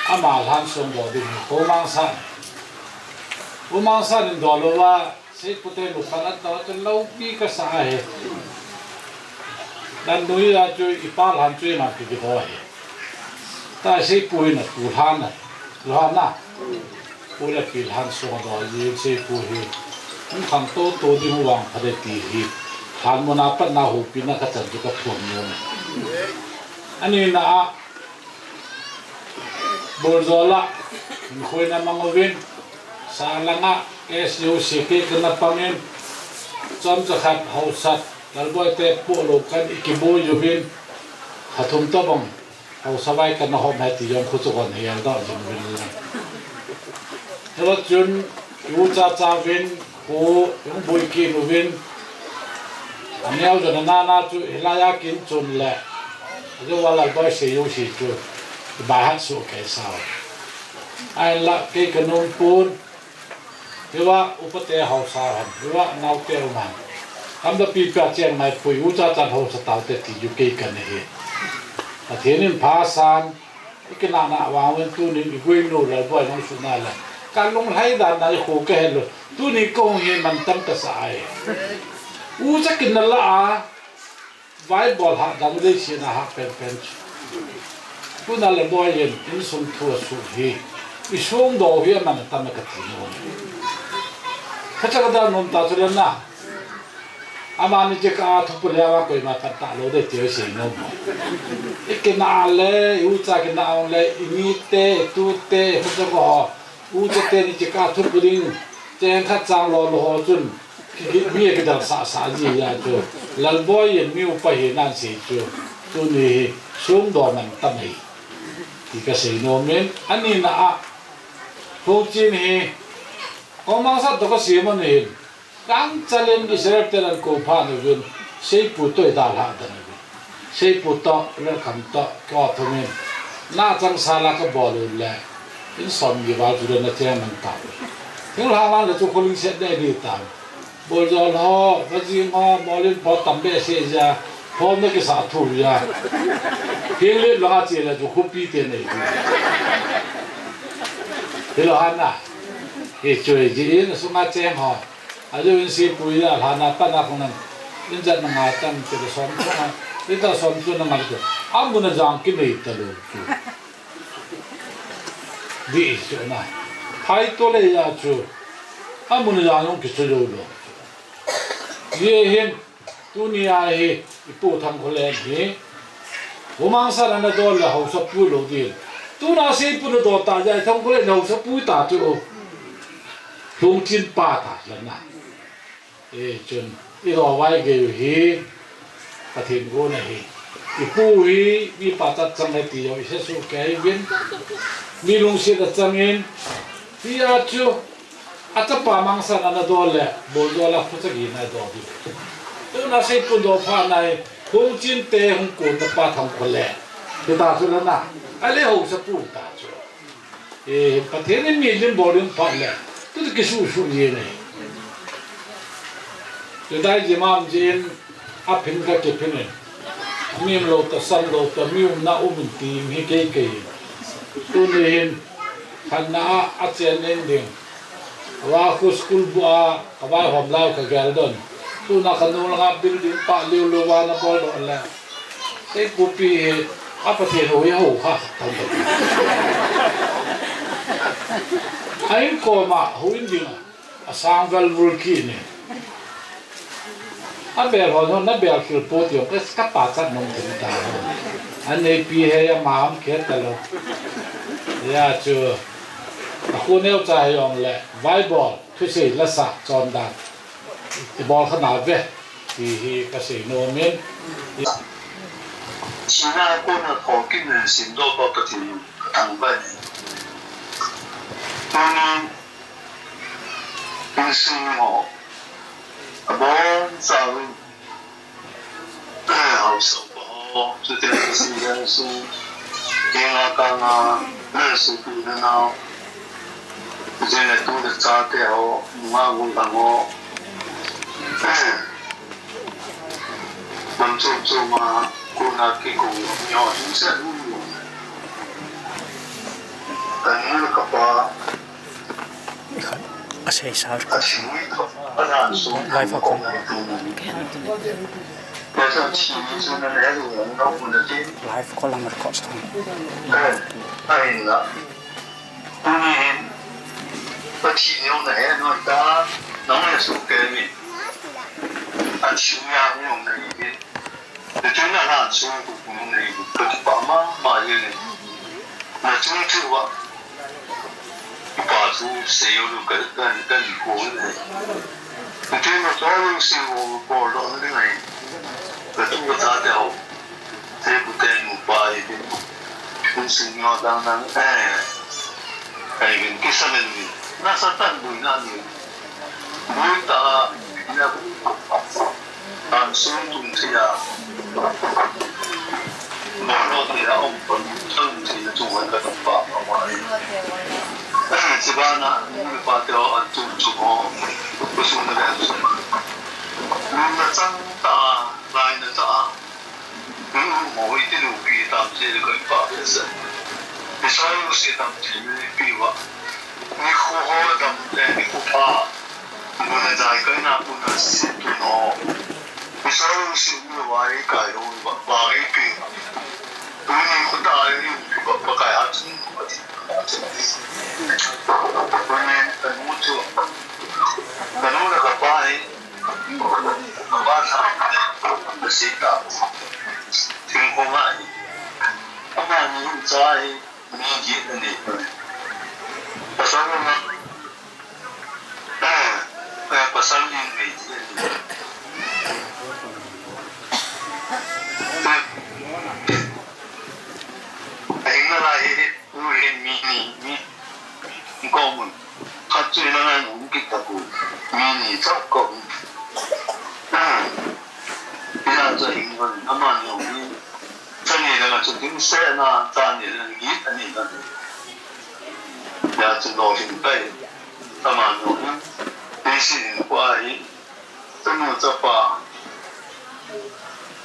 Ama lhan songdoh ding hi. Ko mangsa. Ko mangsa nin doh lo va. Seipute lukhan a tao chu lopi ka sa ahi. Dan nui a chu ipa lhan chu ima kikidoh ahi. Ta seipu hi na pu lhan a. Lhan a. Pu le pi lhan songdoh ji seipu hi. Hung khang to to ding vang pha de ti hi. Lhan muna pat na hopina ka chan chu ka thum nom. Ani na a. Borzola, in khuina mang uvin, sa langa, S U C K kana pangin, chomcha khat hausat, Lalboi te po lo kan i kiboi uvin, kha thum tobang, hausa vai kana hom hai ti jong khu chu kon hel doh jing uvin. Hela chun, u cha cha uvin, Pu, hung bui kit uvin. Aneo jona nana chu hilai a kin chun le. Ajo va Lalboi sei u si chu. Ba hat su kei sao. Ai la kei ka nom pun. Hiva upa te hausa ham. Hiva nau te um ham. Kam da pi pa cheng mai pui u cha chan hausa tau te ti ju kei ka ne hi. Pathen in pha san. I kinahna vang uvin tunin i guinu Lalboi nung suna le. Ka lunglhai dan na i khu ka he lo. Tunin ka hung hi mantam ka sa ai. U cha kin na la a. Vai bol ha dang dei si na ha pen pen chu. Tuna Lalboi in insung thu a su hi. I sung do hi a mantam ka ti nom. Ka cha ka dan nom ta chu le na. Amani cheka thupu le awa koima phat tah lou ding ti sei nom. I kina le, i ucha kina le, i ni te, i tu te, i khucha ko ho. Ucha te ni cheka thupu ding. Cheng khat chang lou lou ho chun. Ki, ki, mi kidang sa sa ji ya chu. Lalboi in mi upa hi nan sei chu. Tuni hi sung do mantam hi. Ti ka sei nom in. Ani na a. Hung chin hi. Kong mang sat to ka sei mo ni hin. Kang chalen Israel te lan ko pha ni vin, seipu to i dal ha dan vin. Seipu to, le kham to, ko thumin. Na chang sala ka bol le. In som gi val chu le na che man ta. Thil ha lan le chu khuling set ne di ta. Bol jol ho, va ji ma, molin po tam be se ja. Phom na ki sa thu ja. Thil le la che le chu khupi te nei. Thil ha na. Hi chu ji in sunga cheng ho. Ajo in seipu a lhana pana khong nan. In jat na nga tan te som khong. In ta som chu na nga chu. Amuna jang ki nei ta lo chu. Di chu na. Phai to le ya chu. Amuna jang jong ki chu lo lo. Ye hin. Tuni a hi. Ipu Thangkholen hi. Humang sa na na do le hausa pu lo din. Tuna seipun a dota jai thong kule nau sa pui ta chu. Lungchin pa ta lana. E chun, i lo vai gei u hi, Pathen gon ahi. I pu hi, mi pachat chang e ti jong, i sesu kei vin. Mi lungset a chang in, hi a chu, a chapa mangsan ana do le, bol do la, phu chagi na do di. Tuna seipun do pha nai, hung chin te, hung kun na pa thang ko le. Hi ta chu la na, a le ho sa pu ta chu. E, Pathen in mi lim bol ding phat le, tu tu kisu su ji ne. Tu dai ji mam ji in, a phin ka kiphin in. Mi um lo ta, sam lo ta, mi um na um in ti mi kei kei. Tuni hin, khan na a, a chen in ding. Wa khu school bu a, ka vai hom lau ka gel don. Tuna ka nu langa building pa liu liu va na bol don le. Ei pupi hi, a Pathen ho hi ho ha, thang thang. A in koma, ho in dinga, a sang vel vul ki ni. A bel hon hon, na bel khil po ti ong, ka, ka pachat nung tin ta. A neipi he ya ma am khe ta lo. Ya chu, a khu neo cha he ong le, vai bol, thusei la sa, chon dan. I bol kha na ve, ti hi ka sei nom in. Sina kona thokit nen sim doh pa Pathen in ka thangvah in. Tunin, insung ho, abon chauvin, haosa upa ho, chuteng le insung, kenga kanga, sopi le nao, chuteng le tu le chate ho, nungah gollhang ho, Lam chom chom a, kona kikong ni ho, hing sa nu nu. Ka nu le ka pa. Asei sa. A sing ni ka pa na so. Live a kon. Ka sa chi ni su na le lu na ku na ti. Live ko lam record sa. Ai na. Tuni hin, Pathen jong na he noi ta, nang le su ke mi. An su ya mi jong na hi. Te tu na na su ku ku na hi, ka ti pa ma, ma ye ni. Na tu tu wa. Pa tu se yo lu ka, ka, ka ni ko ni. Te tu na tu lu se yo ko lo ni ngai. Ka tu ka ta te ho. Te ku te nu pa i te. Kun sing yo dang dang, eh. Ai vin kisa len ni. Na sa tan bui na ni. Bui ta na. An sung tung ti ya. Ba lo ti ya om pa tung ti na tung wan ka pa pa ma. Eh, si ba na, ni pa te o an tung tung o. Ku sung na le an sung. Ni na chang ta, lai na ta. Mo iti lu pi tam ti le koi pa pe se. Ni sa lu si tam ti le pi wa. Ni khu ho tam le ni khu pa. Mu na jai kai na ku na si tu no. Ni sa lu si mu wa i kai ho wa, wa i pi. Tu ni khu ta ni pi wa, wa kai ha tu ni wa ti. Tu ni ka nu tu. Ka nu na ka pa ni. Ba sa na si ta. Thingkong a hi. Amani in cha hi mi get a nei. Pasal na, eh, eh, pasal in mi get a nei. Ahin na la hi, u hin mi ni, mi, mi ko mun. Khat chu ina ngai um kit ta pu. Mi ni chau ko. Ah. Ina chu hin ko. Amani um ni. Chani la chu ding se na, chani la ni, ani la ni. Ya chu lo hin pai. Amani um. Ni si ni kwa hi. Chanu chapa.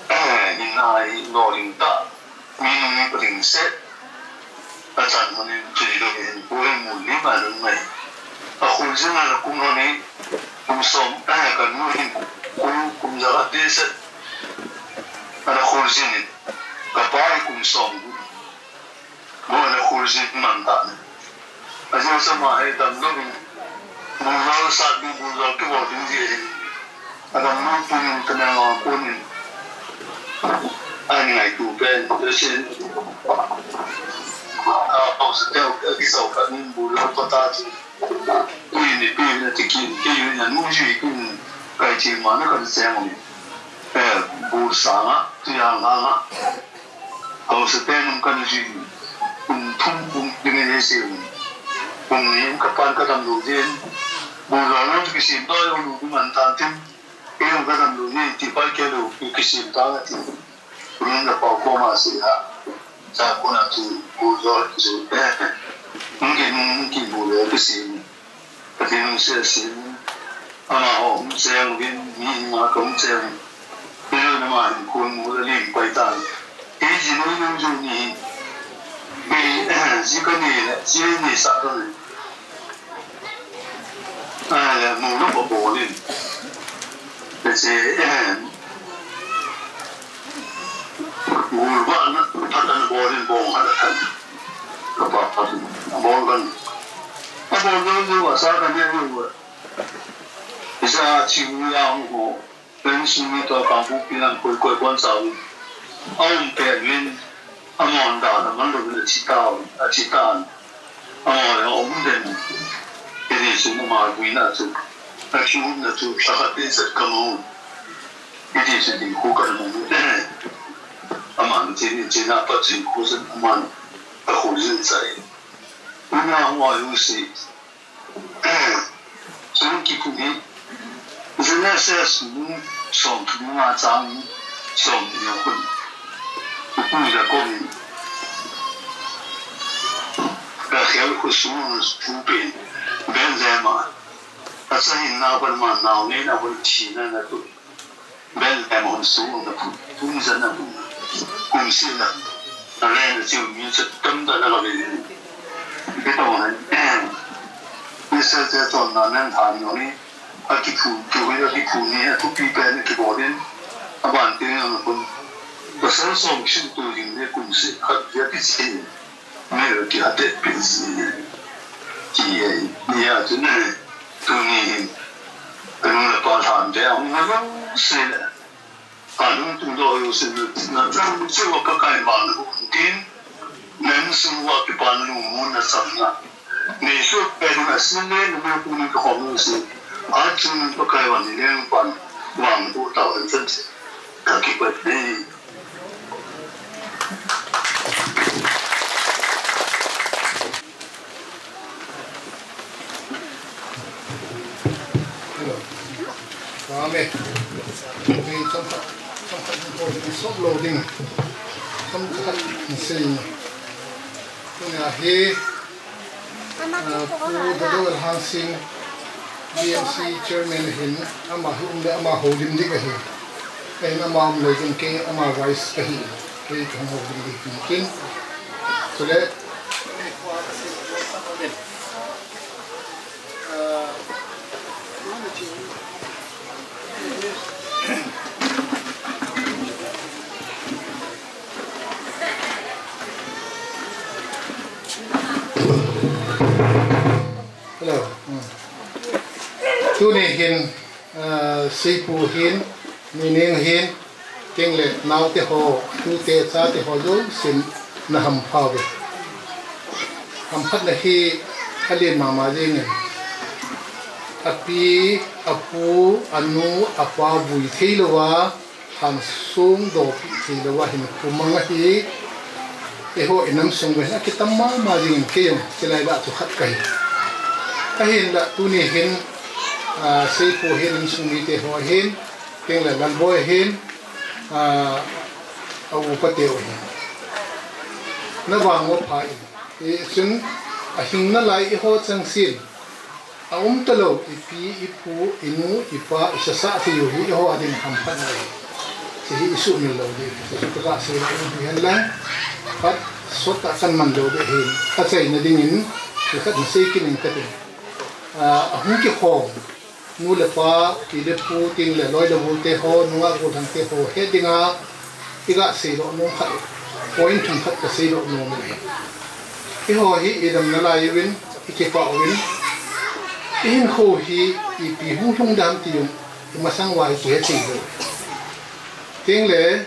Eh, ina hi lo hin ta. Mi nung mi pa ding se. A chan hon in tui lo hin pu hin mun li ma lung mai. A khul jin a la kum hon in kum som, eh, ka nu hin kum, kum ja ka ti se. A la khul jin in ka pa hi kum som. Bo a la khul jin man ta ne. A jin sa ma he dam lo hin. Mun lo sa bi mun lo ki bo ding ji hin. Adam nang punin tanang kunin. Ani ngai tu pen, tu sin. Ah, hausate u, eh, kisau khat in bu lo pa ta chu. Ui ni pi na ti kin, ki yu na nu ji kin, kai chi ma na kan se mo ni. Eh, bu sa nga, tu yang nga nga. Hausate nung kan ji. Kum thum kum ding ni se. Kum ni ka pan ka dam lo jin. Bu lo lo ki sim do yo lu man tan tin. Kei jong ka dam lou ni, ti pai kei lou, kei kisim tang a ti. Kunin na pau koma si ha. Sa kona tu, bu jo kisim. Nung ki, nung ki bu le kisim. Ka ti nung se sim. Ama ho, hung se nung ki, mi ma ka hung se nung. Kei jong na ma hin kun mu la lim pai tang. Kei ji nung nung ju ni. Kei, ji ka ni le, ji ni sa ka ni. Ai, mu na pa bol in. Te se, eh, gul ba na, pa ta na bol in bol ha ta. Ka pa pa bol kan. A bol do do wa sa ka ne do wa. Isa chi u ya hu ho. Pen sung ni to ka bu pi nan koi koi bon sa u. A um pen min. Amon dan, amon lo le chi ta, a chi ta. Amon le um den. Kei ni sung ma gui na chu. A chu na chu, sa ka tin sa ka mo. Kei ni sung din ku ka mo. Amon tin ni chi na pa chin ku sa amon. A ku jin sai. Una wa yu si. Chun kikum hi, Genesis bung som thum a chang som ni a hun. Kikum Jacob in Rachel khosung a pu pen Bethlehem a, achahin nao pan ma nao nei na hun thina na tu. Bethlehem hon sung na pu, pu ni sa na pu. Kum seh na. Na le na chiu mi sa tam ta na ka ve. Ke to na. Ni sa te to na nan tha ni ni. A kipu, kipu, a kipu ni, a thupi pen kibol in. Aban te na pu. Pasal som sing tu jing le kum seh khat ya ki seh. Mei lo ki ate pi si. Ki ye, ni ya tu ne. Tuni hin. Ka nu le pa lhan te a hung a lo se le. A lungtung doh u sin na, na tang che wa Pakai vang na hung tin. Nan sung wa kipan lungmon na sam na. Nei su pe na sin le na ma ku ni ka khom u sin. A chung Pakai vang ni le pan vang ku ta u chan che. Ka kipat nei. Hello. Amen. Kei chomkhat, chomkhat ni ko ni sop lo ding. Chomkhat ni sei ni. Tunia hi, ah, Pu Dadou Hangsing, B M C chairman hin, ama hi um le ama houlim ding ahi. Ahin ama um le ding kei ama vice kahi. Kei kahung houlim ding kin. Chule, Hello. Hmm. Tuni hin, ah, Seipu hin, Mineng hin, Keng le naote ho, tute chate ho jousen na hampha uve. Hamphatna hi alen mama jengin. Api, apu, anu, apa vui thei louva, hangsong dopi thei louva hin kumang ahi. Eiho inam sung uve, akitam mama jengin kei jong, chilai lah chu khat kahi. Ahinlah tuni hin, ah, Seipu hin insung mite ho hin, Keng le Lalboi hin, ah, a upa teu hin. Na vang u pha in. Hichun ahing nalai eiho changseh. A um talou, ipi, ipu, inu, ipa, isasa thei u hi eiho ading hamphatna ahi. Hiche hi isuhmil lou ding. Hiche chu kasei lou ding ahi henlang. Phat sot a kan man lou ding ahi. Achaina dingin, thil khat nasei kit ing kate. Ah, ahung kikhom. Nu le pa, pi le pu, Keng le loi le gol te ho, nungah gollhang te ho, het dinga, iga seidoh nom khat, point thum khat kaseidoh nom e. Eiho hi idam nalai uvin, ikipah uvin, ihinkho hi ipi hung lhung ding ham ti jong, imasang uva hi kihe thei lou. Keng le,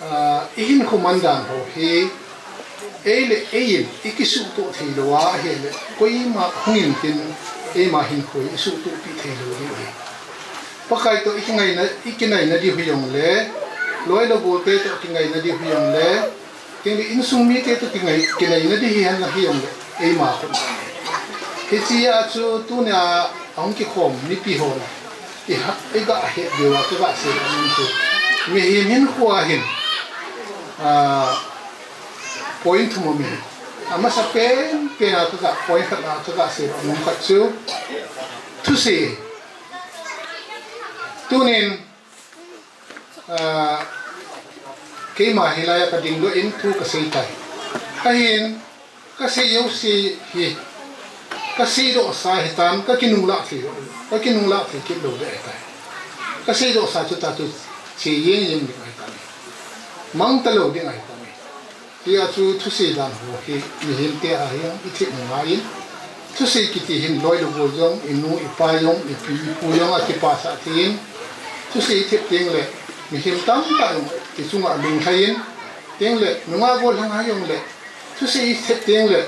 ah, ihinkho man dan ho hi, Ei le ei in i kisuhtoh thei lou a, ahile koima hung in tin eima hinkho i suhtoh pi thei lou ding ahi. Pakai toh i kingaina, i kinaina di hui jong le, loi le gol te toh kingaina di hui jong le, tin le insung mite toh kingai, kinaina di hi hen la hi jong le, eima khut. Hiche a chu tunia ahung kikhom mipi ho la. I ha, i ga het diu a, ka ga sei diu chu. Mihem hinkho a hin, ah, point thum um e. Amasa pen pen a ka ga, point khat a ka ga sei diu a, um khat chu. Thusei. Tunin, ah, keima hilai a ka ding doh in thu ka sei tai. Ahin, ka sei jouse hi, ka seidoh sa hitan, ka kinunglah thei lou, ka kinunglah thei kit lou ding ahitai. Ka seidoh sa chu ta chu che jeng jeng ding ahitai. Mang talou ding ahitai. Hia chu thusei dan ho hi, mihem te a hin i thep ngai in. Thusei kiti hin loi le gol jong, i nu, i pa jong, i pi, i pu jong a kipasah thei in. Thusei i thep teng le, mihem tamtah jong i chunga lunglhai in. Teng le, nungah gollhang a jong le, thusei i thep teng le,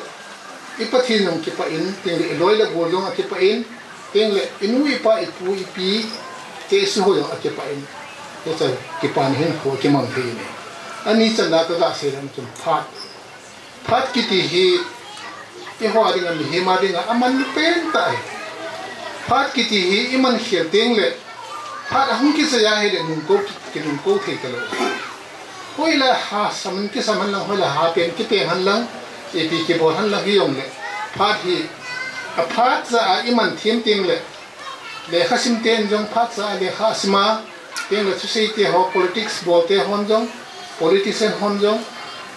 i Pathen jong kipah in, teng le, i loi le gol jong a kipah in, teng le, i nu, i pa, i pu, i pi, te si ho jong a kipah in. Hiche kipana hinkho kimang thei in. Ani channa ka ga sei dan chun phat. Phat kiti hi, eiho a dinga, mihem a dinga, aman pen tah ahi. Phat kiti hi, i man khel teng le, phat ahung kichai a hile, nungko ki, kinungko thei talou. Hoilai a ha sam kisam hen lang, hoilai a ha peng kipeng hen lang, ipi kibol hen lang hi jong le. Phat hi, a phat ja a i man them teng le, lekha sim ten jong phat ja a lekha a sim a, teng le thusei te ho, politics bol te hon jong, politician hon jong,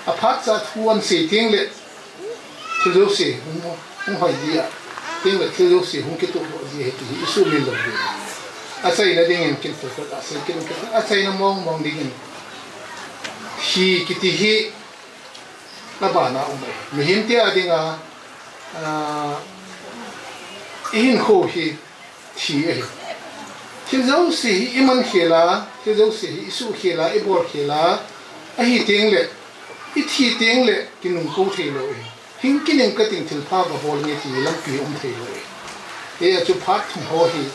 a phat ja a thu an sei teng le, thil jouse hung, hung hoi ji a, teng le thil jouse hung kitoh doh ji ahi ti hi i sumil lou ding. Achaina ding in kin tu ka sei kin ka, achaina mong mong ding in. Hi kiti hi, abana um e. Mihem te a dinga, ah, i hinkho hi thi ahi. Thil jouse hi i man khel a, thil jouse hi i suh khel a, i bol khel a, ahi teng le, i thi teng le, kinungko thei lou ahi. Hing kining kating thil pha ka bol nge ti lampi um thei lou ahi. Hia chu phat thum ho hi,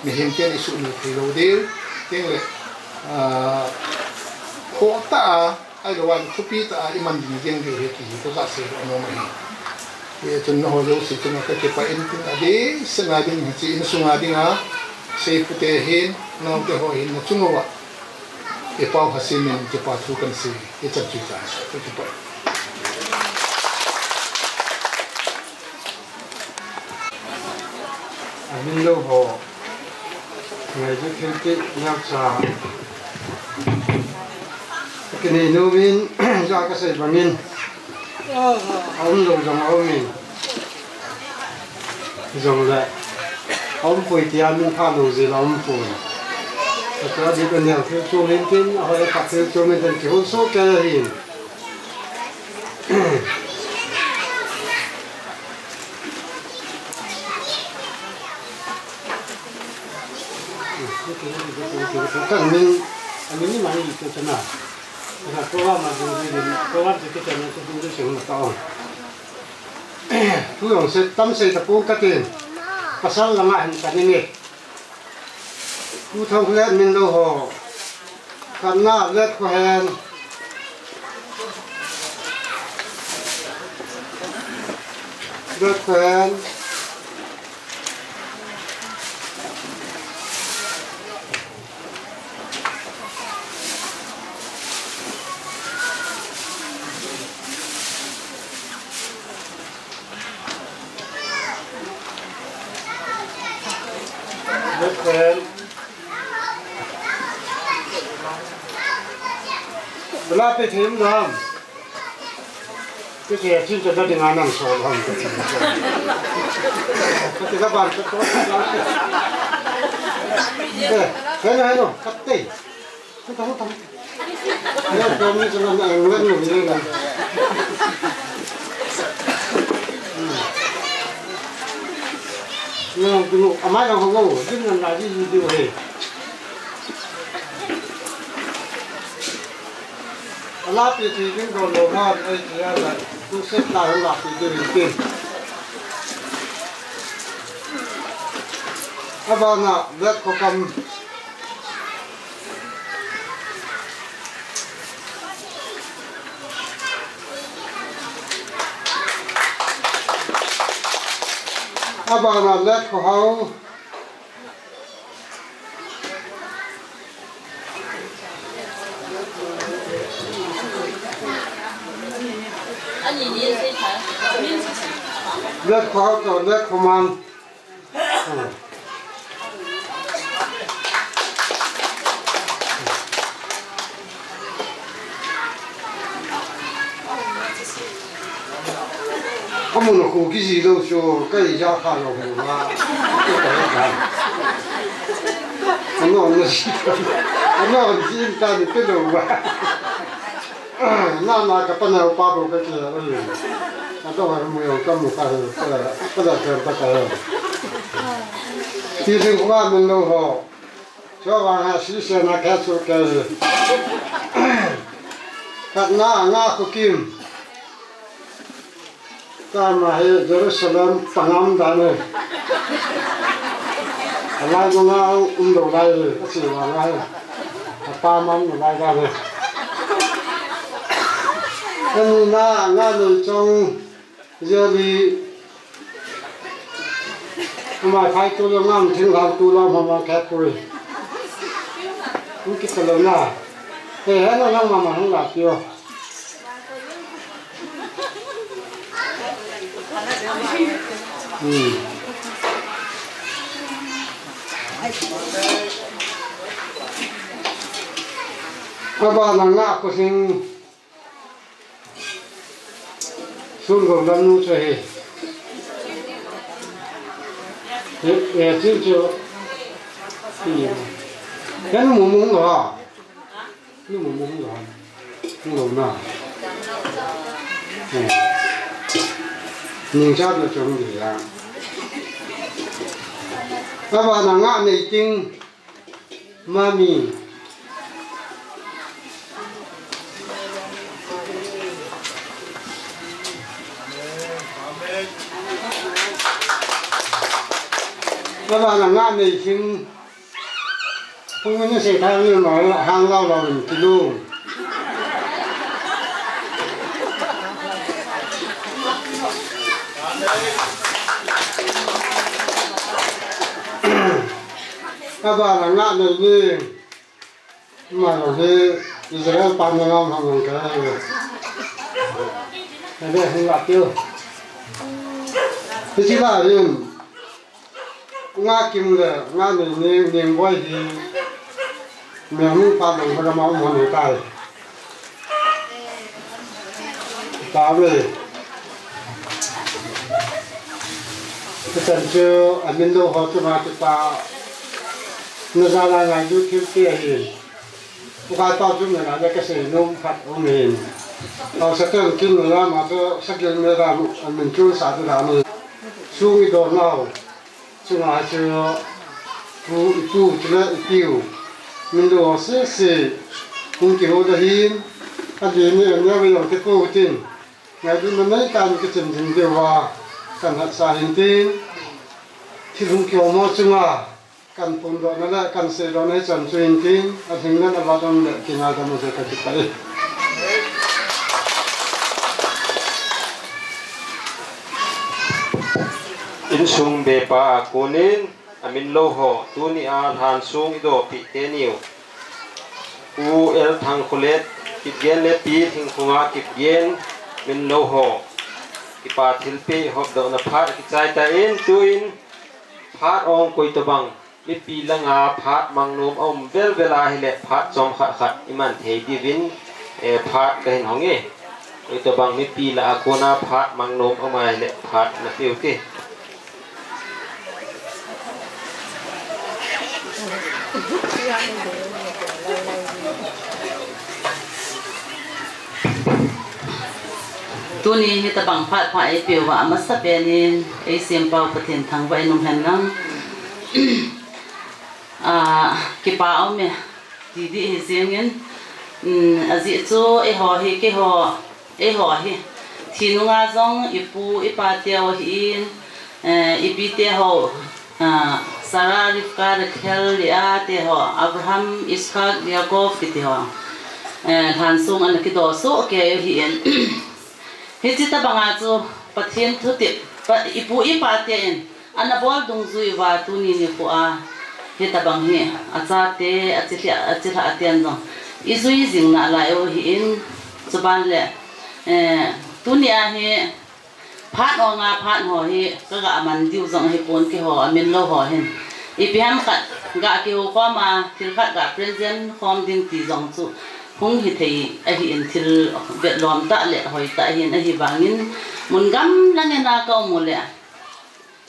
mihem ten i sumil thei lou ding, teng le, ah, khoh tah a, Ahilou a, thupi tah a i man ding jeng diu ahi ti hi ka ga sei doh nom ahi. Hichun nangho jouse chunga ka kipah in tin, adeh sena ding hiche insunga dinga, seipu te hin, nao te ho hin, na chung uva i pao hasim in kipa thu kan sei, i chan chu ta, ka kipah. Amin lou ho. Ngai ju thil ti neo cha. Kini nu min ja ka sei bangin. Aum lou jong aum in. Jong le. Aum poi tia min pha lou ji la aum poi. Ka di ka neo thil chu min tin, a hoi ka thil chu min tin ki hun so ke hin. Kan min, amin ni mani tu chana. Ka program ma ding ding, program ti ki chana tu ding ding sing ma ta on. Tu jong se tam se ta pung ka tin. Pasal langa hin ka ni ni. Pu Thangkholen min lou ho. Khatna Letkhohen. Letkhohen. Bela pe them dam. Ke ke chin cha da ding anam so ham. Ke ke ban ke to. Eh, ke na no, kate. Huta, huta, huta. Ya, kami jangan nak ngeliat ni, ni, ni. Yang dulu, amai yang hawa, dia dengan lagi video he. Lapi ti ding don lo ma, ei ti a la, tu set la hung lapi ti ding tin. Abana, let ko kam. Abana, let ko hau. Let ko hau to, let ko man. Amun a khu kiji lou chu, ka ija kha lou lou a. Ka he ta. Ano na si. Ano si ta ni pe lou a. Na na ka pa na pa bo ka ke. Ano ha mu yo ka mu ka he. Ka la ka la ka ka. Ti ding khu a min lou ho. Chua vang a sisena khat chu kei hi. Khatna nga khu kim. Tama hi Jerusalem pangam dan hi. Alai nunga um lou lai hi, achi vang a hi. Apa mam lou lai dan hi. Ani na nga nei chong. Jali. Ama phai tu lo ngam thing hal tu lo mama khat pui. Ni ki talo na. He he na nang mama hung la tio. Hmm. Aba nang na ko sing. Sun gom lam nu chu hi. He, he, chin chu. He, nu mu mu lo ha. Nu mu mu lo ha. Nu lo na. He. Ning cha na chong di ya. Aba na nga nei ting. Mami. Baba na nga nei sing. Pung ni se thang ni ma hang lau lau ni kilu. Baba na nga nei ni. Malo hi Israel pan na ngam ham nang ka. Ade hung la tio. Hichi la rin. Nga kim le, nga ni ni ni boy hi. Me mu pa dong ba ma mo ni tai. Tabe. Kachan chu, amin lou ho chu ma chu ta. Na za la ngai du thil te hi. Ukai pa chu na le ka sei nom khat um hin. Pau sa ten kin na ma chu sa gil me da amin chu sa tu da ni. Sung i do nau. Chunga chu pu, i pu chule i tiu. Min lou sese. Hung kiho da hin. A di ni a nia ve yong te pu tin. Ngaidutna nei tan ka chim ding deuva kan hatsa hin tin. Thil hung kiom ho chunga kan phondohna le kan seidohna hi chan chu hin tin. A hing le a vat um le kingaidam u jeh ka kipah e. Insung bepa a konin amin lou ho, tuni a lhan sung i dohpeh teni u. U L Thangkholet, Kipgen le Pi Thingkhonga Kipgen, min lou ho. Kipa thilpeh hopdohna phat kichai tan, tuin phat ong koi tobang mipi langa phat mang nom a um velvel a hile phat chomkhat khat i man thei diuvin, eh, phat ka hin hong e. Koi tobang mipi lah a kona phat mang nom a um a hile phat na pe u te. Tuni hitabang phat pha eipeh uva amasapen in eisempau Pathen thangvah in um hen lang. Ah, kipa aume, ti ding hi jengin, Um, ajeh chu eiho hi, keiho, eiho hi. Thi nunga jong ipu, ipa teu ahin, eh, ipi teho, ah, Sarah, Rivka, Rachel, Leah teho, Abraham, Isaac, Jacob kitiho. Eh, lhansong ana kidoh soh kei ahin. Hiche tobanga chu Pathen thutep, pa, ipu ipa ten ana bol dungjui uva tuni nikho a hitabang hi achate, achilhah, achilhah ten jong ijui jing nalai u ahin, chuban le, eh, tuni a hi phat ho nga phat ho hi kaga man diu jong ahipon, keiho amin lou ho hin. Ipi ham khat ga kihou khom a, thil khat ga present khom ding ti jong chu hung hithei ahin, thil vetlom tah le hoi tah ahin, ahivangin mun gamlanga kaum u le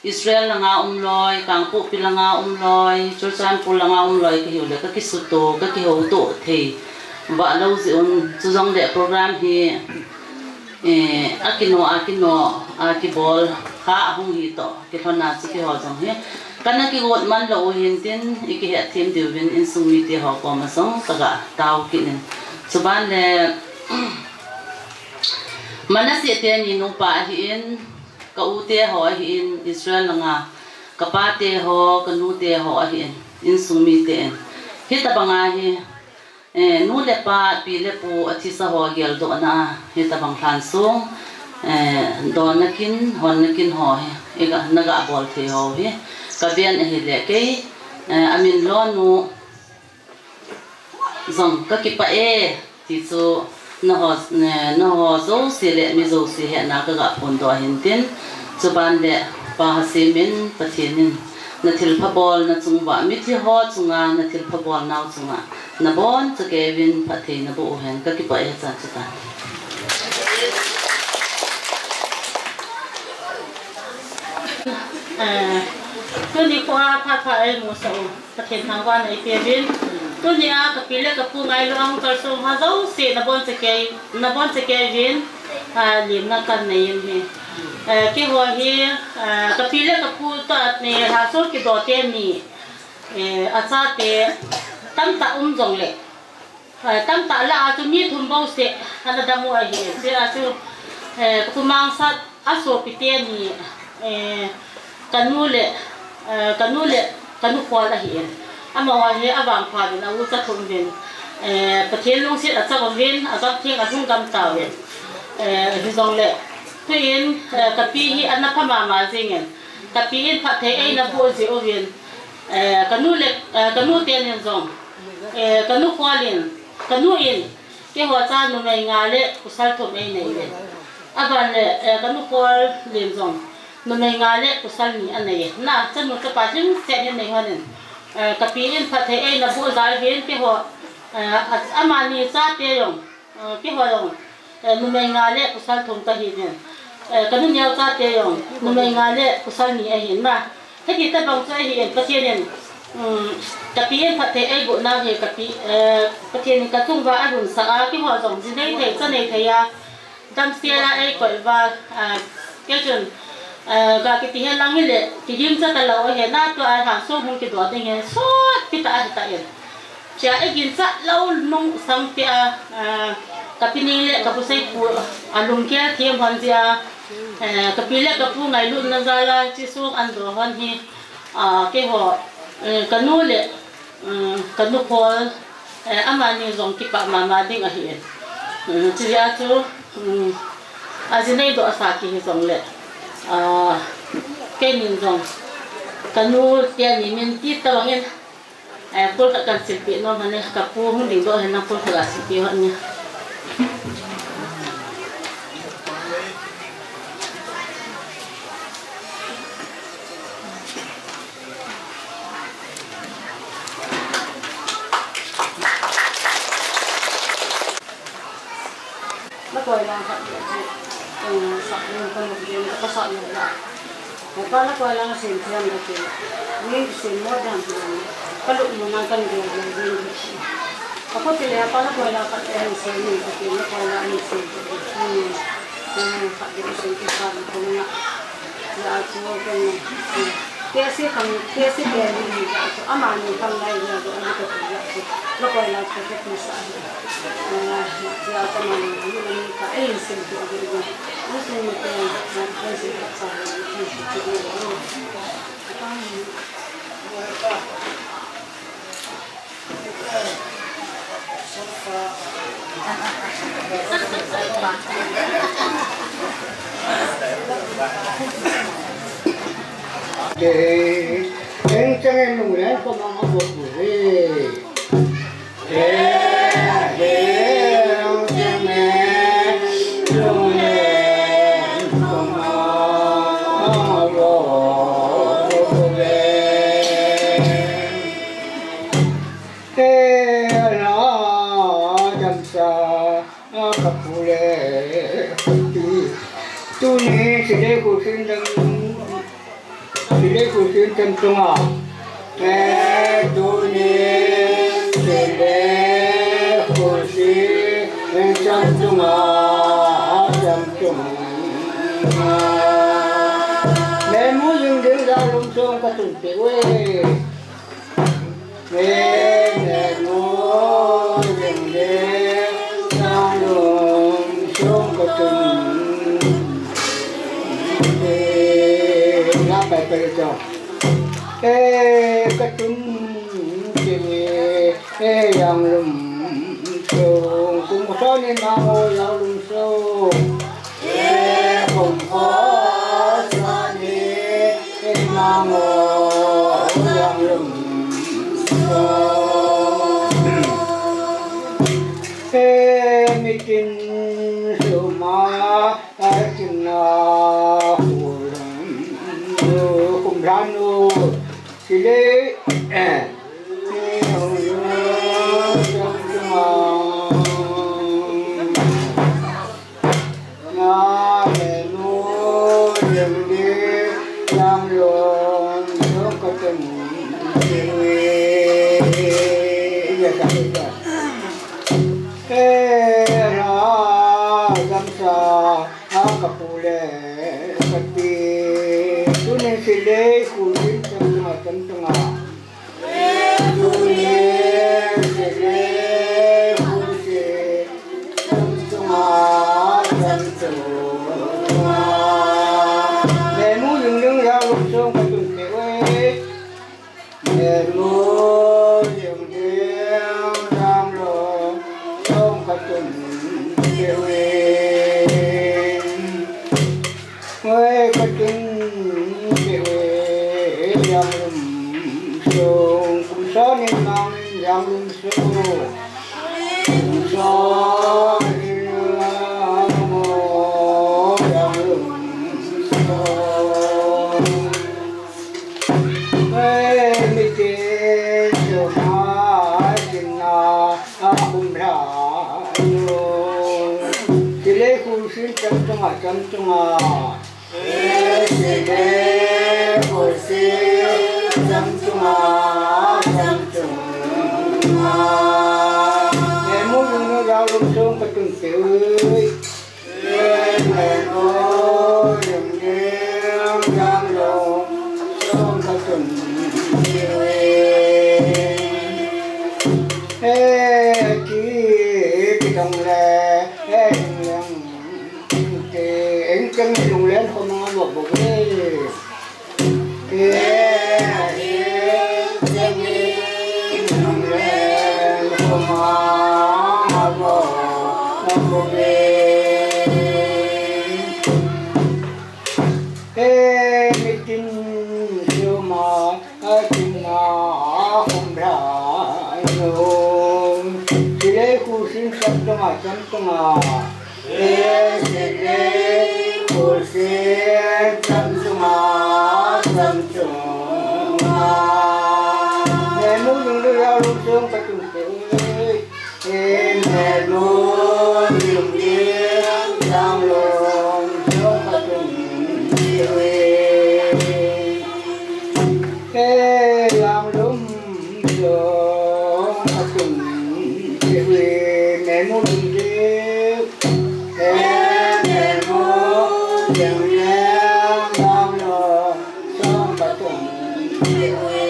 Israel langa um loi, Kangpokpi langa um loi, Churachandpur langa um loi kahiu le kakisuto, kakihouto thei vah lou jeh un, chujongle program hi, eh, akino, akino, akibol kha ahung hi toh kilhon a chu keiho jong hi kana kigot man lou u hin tin, ikihetthem diuvin insung mite ho koma jong kaga tao kit in. Chuban le Manasseh teni nupa ahin, ka u teho ahin, Israel langa, kapa teho, kanu teho ahin, insung miten. Hitabanga hi, eh, nu le pa, pi le pu, athisa ho geldohna, hitabang lhansong, eh, donna kin, honna kin ho hi, iga, naga bol thei ho hi, kaven ahile kei, eh, amin lonu, jong kakipah e, ti chu nangho, eh, nangho jouse le mi jouse hetna kaga phondoh ahin tin, chuban le Pa Hasem in, Pathen in, nathilpha bolna chung uva, mithi ho chunga nathilpha bolnau chunga, nabonchauvin phatthei naboh u hen, kakipah e, chan chutan. Eh, tuni kho a phatpha eimusah u Pathen thangvahna ipeuvin. Tunia kapi le kapu ngailu a hung kalsong ho jouse nabonchauvin, nabonchauvin, ah, lemna kanei in ahi. Eh, keiho hi, ah, kapi le kapu toh, eh, lhansong kidoh teni, eh, achate tamtah um jongle, eh, tamtah lah a chu mi thum bouseh ana dam u ahi. Chua chu, eh, kapu Mangsat a sopi teni, eh, kanu le, eh, kanu le kanu khol ahin. Amaho hi avangpha uvin, a ucha thum uvin, eh, Pathen lungset achang uvin, agamtheng alhung gam tauvin. Eh, hijongle, tuin, eh, kapi hi ana pha mama jingin, kapi in phatthei eina boh jeh uvin, eh, kanu le, eh, kanu tenin jong, eh, kanu khol in, kanu in, keiho cha numei nga le pasal thum einei uve. Aban le, eh, kanu khol in jong numei nga le pasal ni anei. Na, chanu chapa lhingset in nei hon in, eh, kapi in phatthei eina boh jal uvin keiho, eh, a, amani chate jong, eh, keiho jong, eh, numei nga le pasal thum kahiuvin. Eh, kanu neo chate jong numei nga le pasal ni ahin ma. Hiti tabang chu ahin, Pathen in, um, kapi in phatthei eiboh nau hi kapi, eh, Pathen in kachung uva alhunsah a, keiho jong ji nei thei, cha nei thei a, damsel a eikoi uva, ah, kei chun, ah, ga kiti hi lang hile, kigim cha talou ahi, na tua lhansong hung kidoh ding hi, sot pi tah ahi tan. Chua eiginchat lou nung sangpi a, ah, kapi Ning le kapu Seipu alunggel them hon jeh a, eh, kapi le kapu ngailutna jal a, hiche song ana doh hon hi, ah, keiho, eh, kanu le, um, kanu khol, eh, amani jong kipah mama ding ahi. Um, chujeh a chu, um, aji nei doh asa kihi jongle, ah, keinin jong kanu teni min ti tabang in, eh, pulkhat kahin silpeh nom hon e, kapu hung dingdoh hen lang pulkhat kahin silpeh hon e. Nakoi lang khat ding chu, eh, sah ding ka nuk ding ka pasal nuk la. He pa nakoi lang sem thiam ka ti. Ni sem mo dam ti. Ka luk mo nang kan ding ding ding. Ka ko ti le pa nakoi lang khat ding sem ni ka ti, nakoi lang ni sem ka ti. Hmm. Hmm, khat ding sem ki sa ko na. Ya chu ko na. Te si khang, te si te ni ya chu amani khang lai ya chu ani ka ti ya chu. Eng chang en nung len ko mang a bo ku he. Eng chang en nung len ko mang a bo ku he. He la jam sa. A, ka pu le ka pi. Tuni Silei Khulsin cham, Silei Khulsin cham chunga. E, tuni Silei Khulsin cham chunga, cham chunga. Memu jing jing ja lum song ka tun pe we. He mitin suma atina hulam nu kumlanu sile. Tunin Silei Khulsin cham chunga, cham chunga. Memu jing jing ja lum song ka tun pe we. Memu jing jing ja lum song ka tun pe we. Hoi ka tun pe we, jang lum song, kum soni mang jang lum song. Kum soni mang jang lum song. Hoi mitin soma tina. Silei Khulsin cham chunga, cham chunga. Silei Khulsin cham chunga, cham chunga. Memu jing jing ja lum song ka tun pe we. He mitin soma atina khum bra nu. Silei Khulsin cham chunga, cham chunga. Silei Khulsin cham chunga, cham chunga. Memu jing jing ja lum song ka tun pe we. Memu jing jing ja lum song ka tun pe we. He jang lum song ka tun pe we. Memu jing jing. He memu jing jing ja lum song ka tun pe we.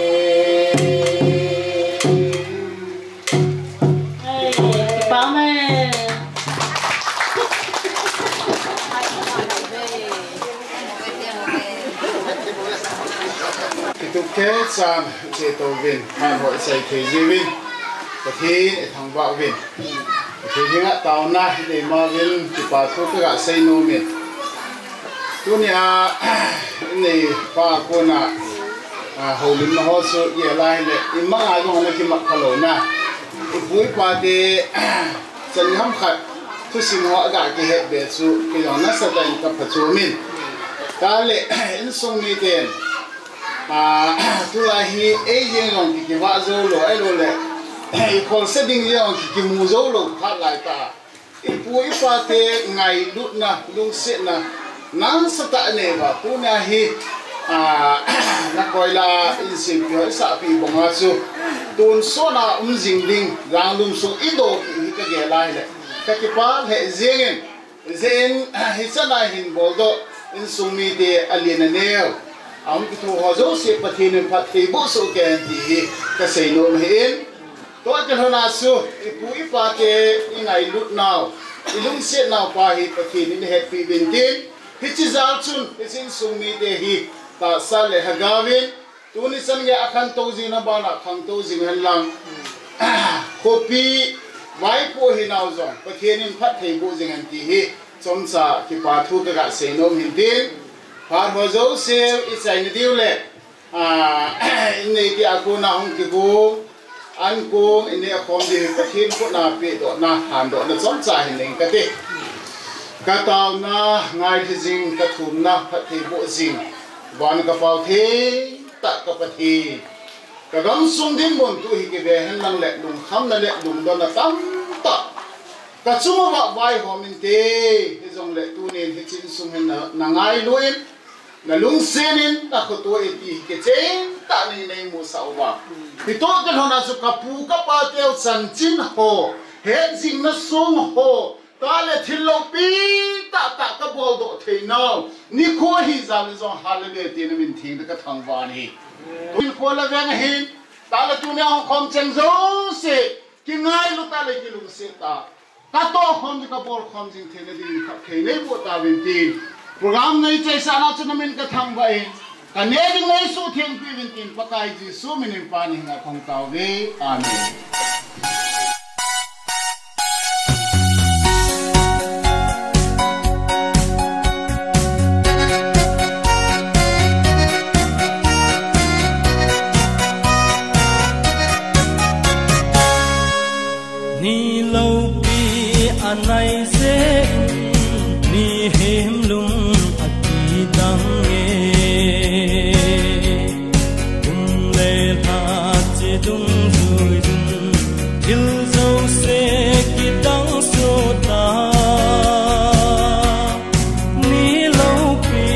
Tukhel chan che to vin, han ho isei thei ji vin, Pathen ithangvah uvin. Pathen henga taona inei ma uvin, kipa thu kaga sei nom in. Tunia, inei pa kona, a, houlimna ho chu, ilah le, ima a jong ana kimat kha louna. Ipu ipa te, chan ham khat, thusim ho aga kihet be chu, kei jong nasatah in ka phachom in. Tale, insung miten, a, tulai hi, ei jeng jong ki kivah jou lou, ahilou le, i kholse ding jeng jong ki kimu jou lou, phat lai ta. Ipu ipa te ngailutna, lungsetna, nasatah nei uva, tunia hi, a, na koila in simpi ho, i sahpi banga chu, tonsot a um jing ding, janglum sung i do hi ka gel a hile, ka kipa lheh jeng in, Ijeh in, hichan a hin boldoh, insung mite alen aneo, ahung kitho ho jouse Pathen in phatthei boh soh kei hen ti hi ka sei nom ahi in. Tua kilhon a chu, ipu ipa te i ngailut nau, i lungset nau pa hi Pathen in hetpi uvin tin, hiche jal chun, hiche insung mite hi tahsa le lhagao in, Tuni chan gei a khantou jing na bana khangtou jing hen lang. Khopi vaipo hinau jong Pathen in phatthei boh jing hen ti hi chomcha kipa thu ka ga sei nom hin tin. Phat ho jouse i chaina diu le, a, in nei ti a kona hung kigong, an kong in nei a khom diu hi Pathen khut na pehdohna, handohna chomcha hin nei kate. Ka taona, ngailha jing, ka thumna, phatthei boh jing. Van ka pau thei tah ka Pathen. Ka gamsung dinmun tu hi kive hen lang le lungkhamna le lungdonna tamtah ka chunga vaihom inte, hijongle tunin hiche insung hin na, na ngailu in, na lungsen in, na khoto in ti hi kichen tah in nei musah uva. Hitoh kilhon a chu ka pu ka pa teu chanchin ho, hetjingna song ho, Tale thil loupi tahtah ka boldoh theinau nikho hi jal in jong hallelujah tina min theng ka thangvah in ahi. Nikho le veng ahin, tale tunia hung khom cheng jouse, kingailu tah le kilungset tah, ka tohkhom jing ka bolkhom jing theina dingin phatthei neiboh tauvin tin, program neichaisah nau chu namin ka thangvah in, ka neh ding neisuh thengpi uvin tin, Pakai Jesu minin Pa nahenga kahung tao uve. Amen. Ni loupi anai jeh in, mihem lung akidang e. Kum le lha che dungjui in, thil jouse kidang soh ta. Ni loupi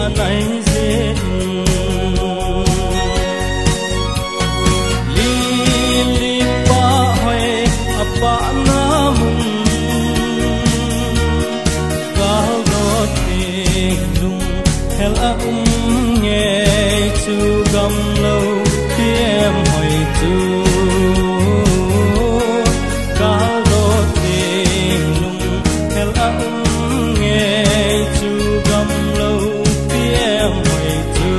anai jeh in, lili pa hoi apatna mun, kal dot teng lung hel a um ngei chu gamlou pi em hoi chu. Kal dot teng lung hel a um ngei chu gamlou pi em hoi chu.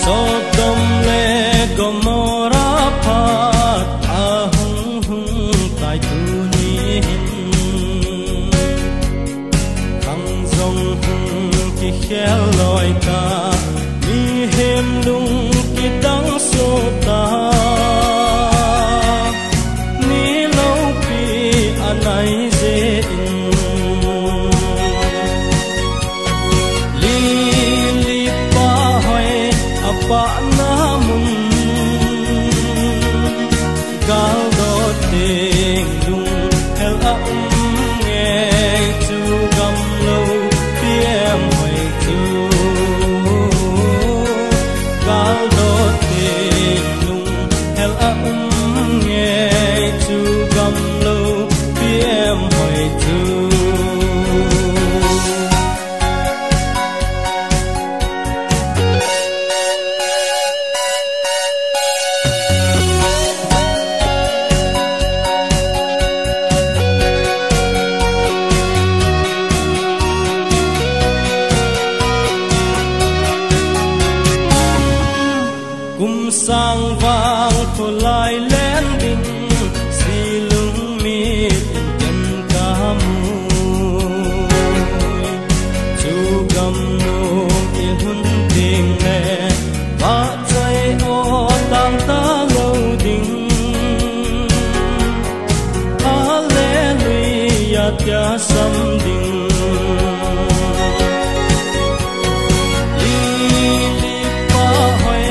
Sodom le Gomorrah phat ahung hung tai tuni hin, khang jong hung kikhel loi ta, mihem lung kidang soh ta. Ni loupi anai jeh in, lili pa hoi apatna mun, kal dot teng lung hel a um ngei chu gamlou pi em hoi chu. Kal dot teng lung hel a um ngei chu gamlou pi em hoi chu. Kia sam ding. Lili pa hoi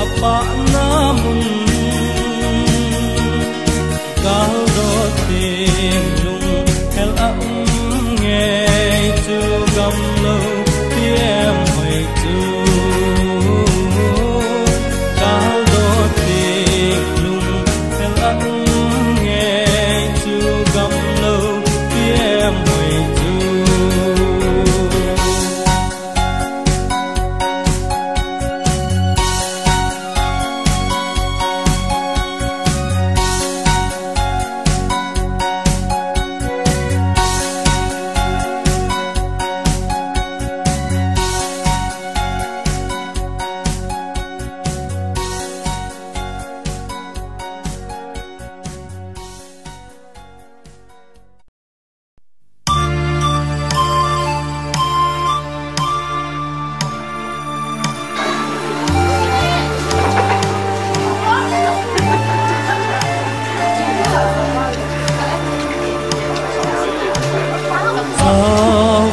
a pa na mun. Kal do ting lung hel a um ngei chu gam lo tiem hoi chu. Kal do ting lung hel a um ngei chu gam lo tiem hoi chu.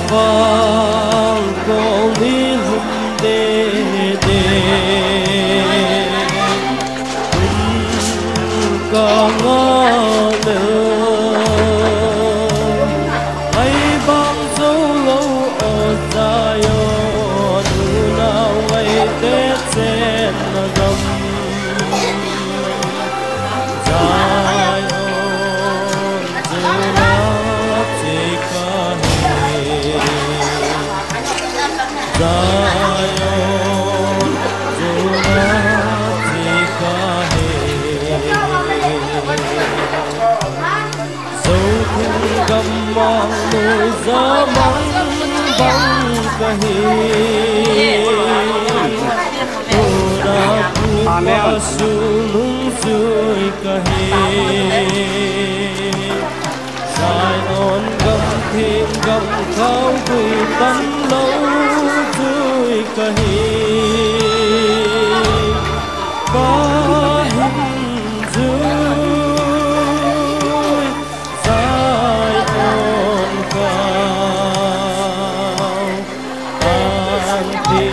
Savang kong ni lum de de. Ka ngah le, ngai bang zo lo o Zion, unau ngaite chenna gam. Zion, zona che kahi. Zion, zona che kahi. Zo thum gam mang noi za mang bang kahi. Tuna pu pa su nung zui kahi. Zion gam thim gam thao gui tan lo zui kahi. Ka hin zui Zion ka. Anti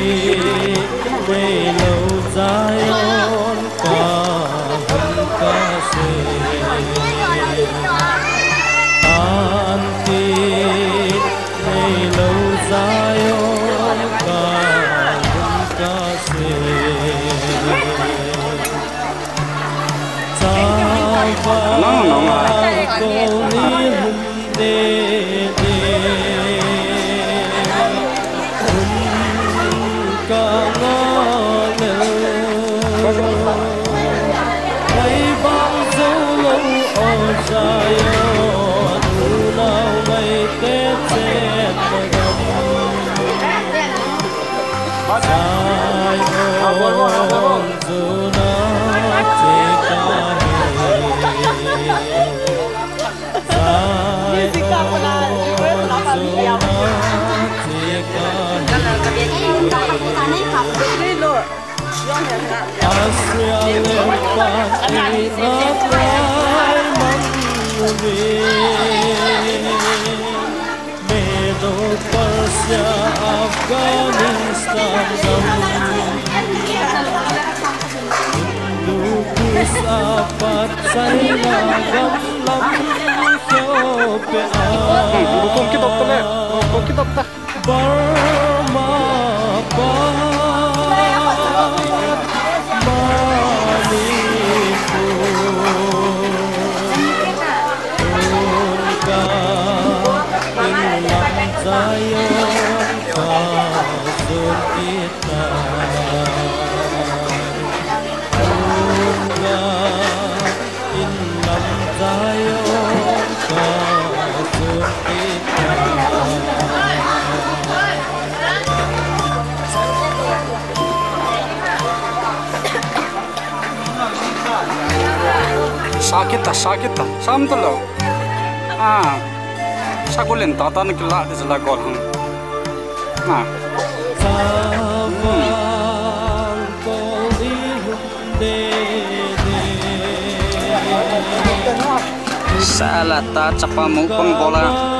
nei lo Zion ka hung ka se. Anti nei lo Zion ka hung ka se. Nang, nang, nang. Medo, Persia, Afghanistan gam, Hindu, Buddhist apat China gam lam keu pe a. Kong kidop ta le, kong kidop ta. Burma pat Manipur. Zion ka sun kita. Tunga in lam Zion ka sun kita. Sakit ta, sakit ta, sam tu lo. Ah, sakulen tata ni kila di sila gol hang. Ah. Hmm. Sala ta chapa mukbang bola.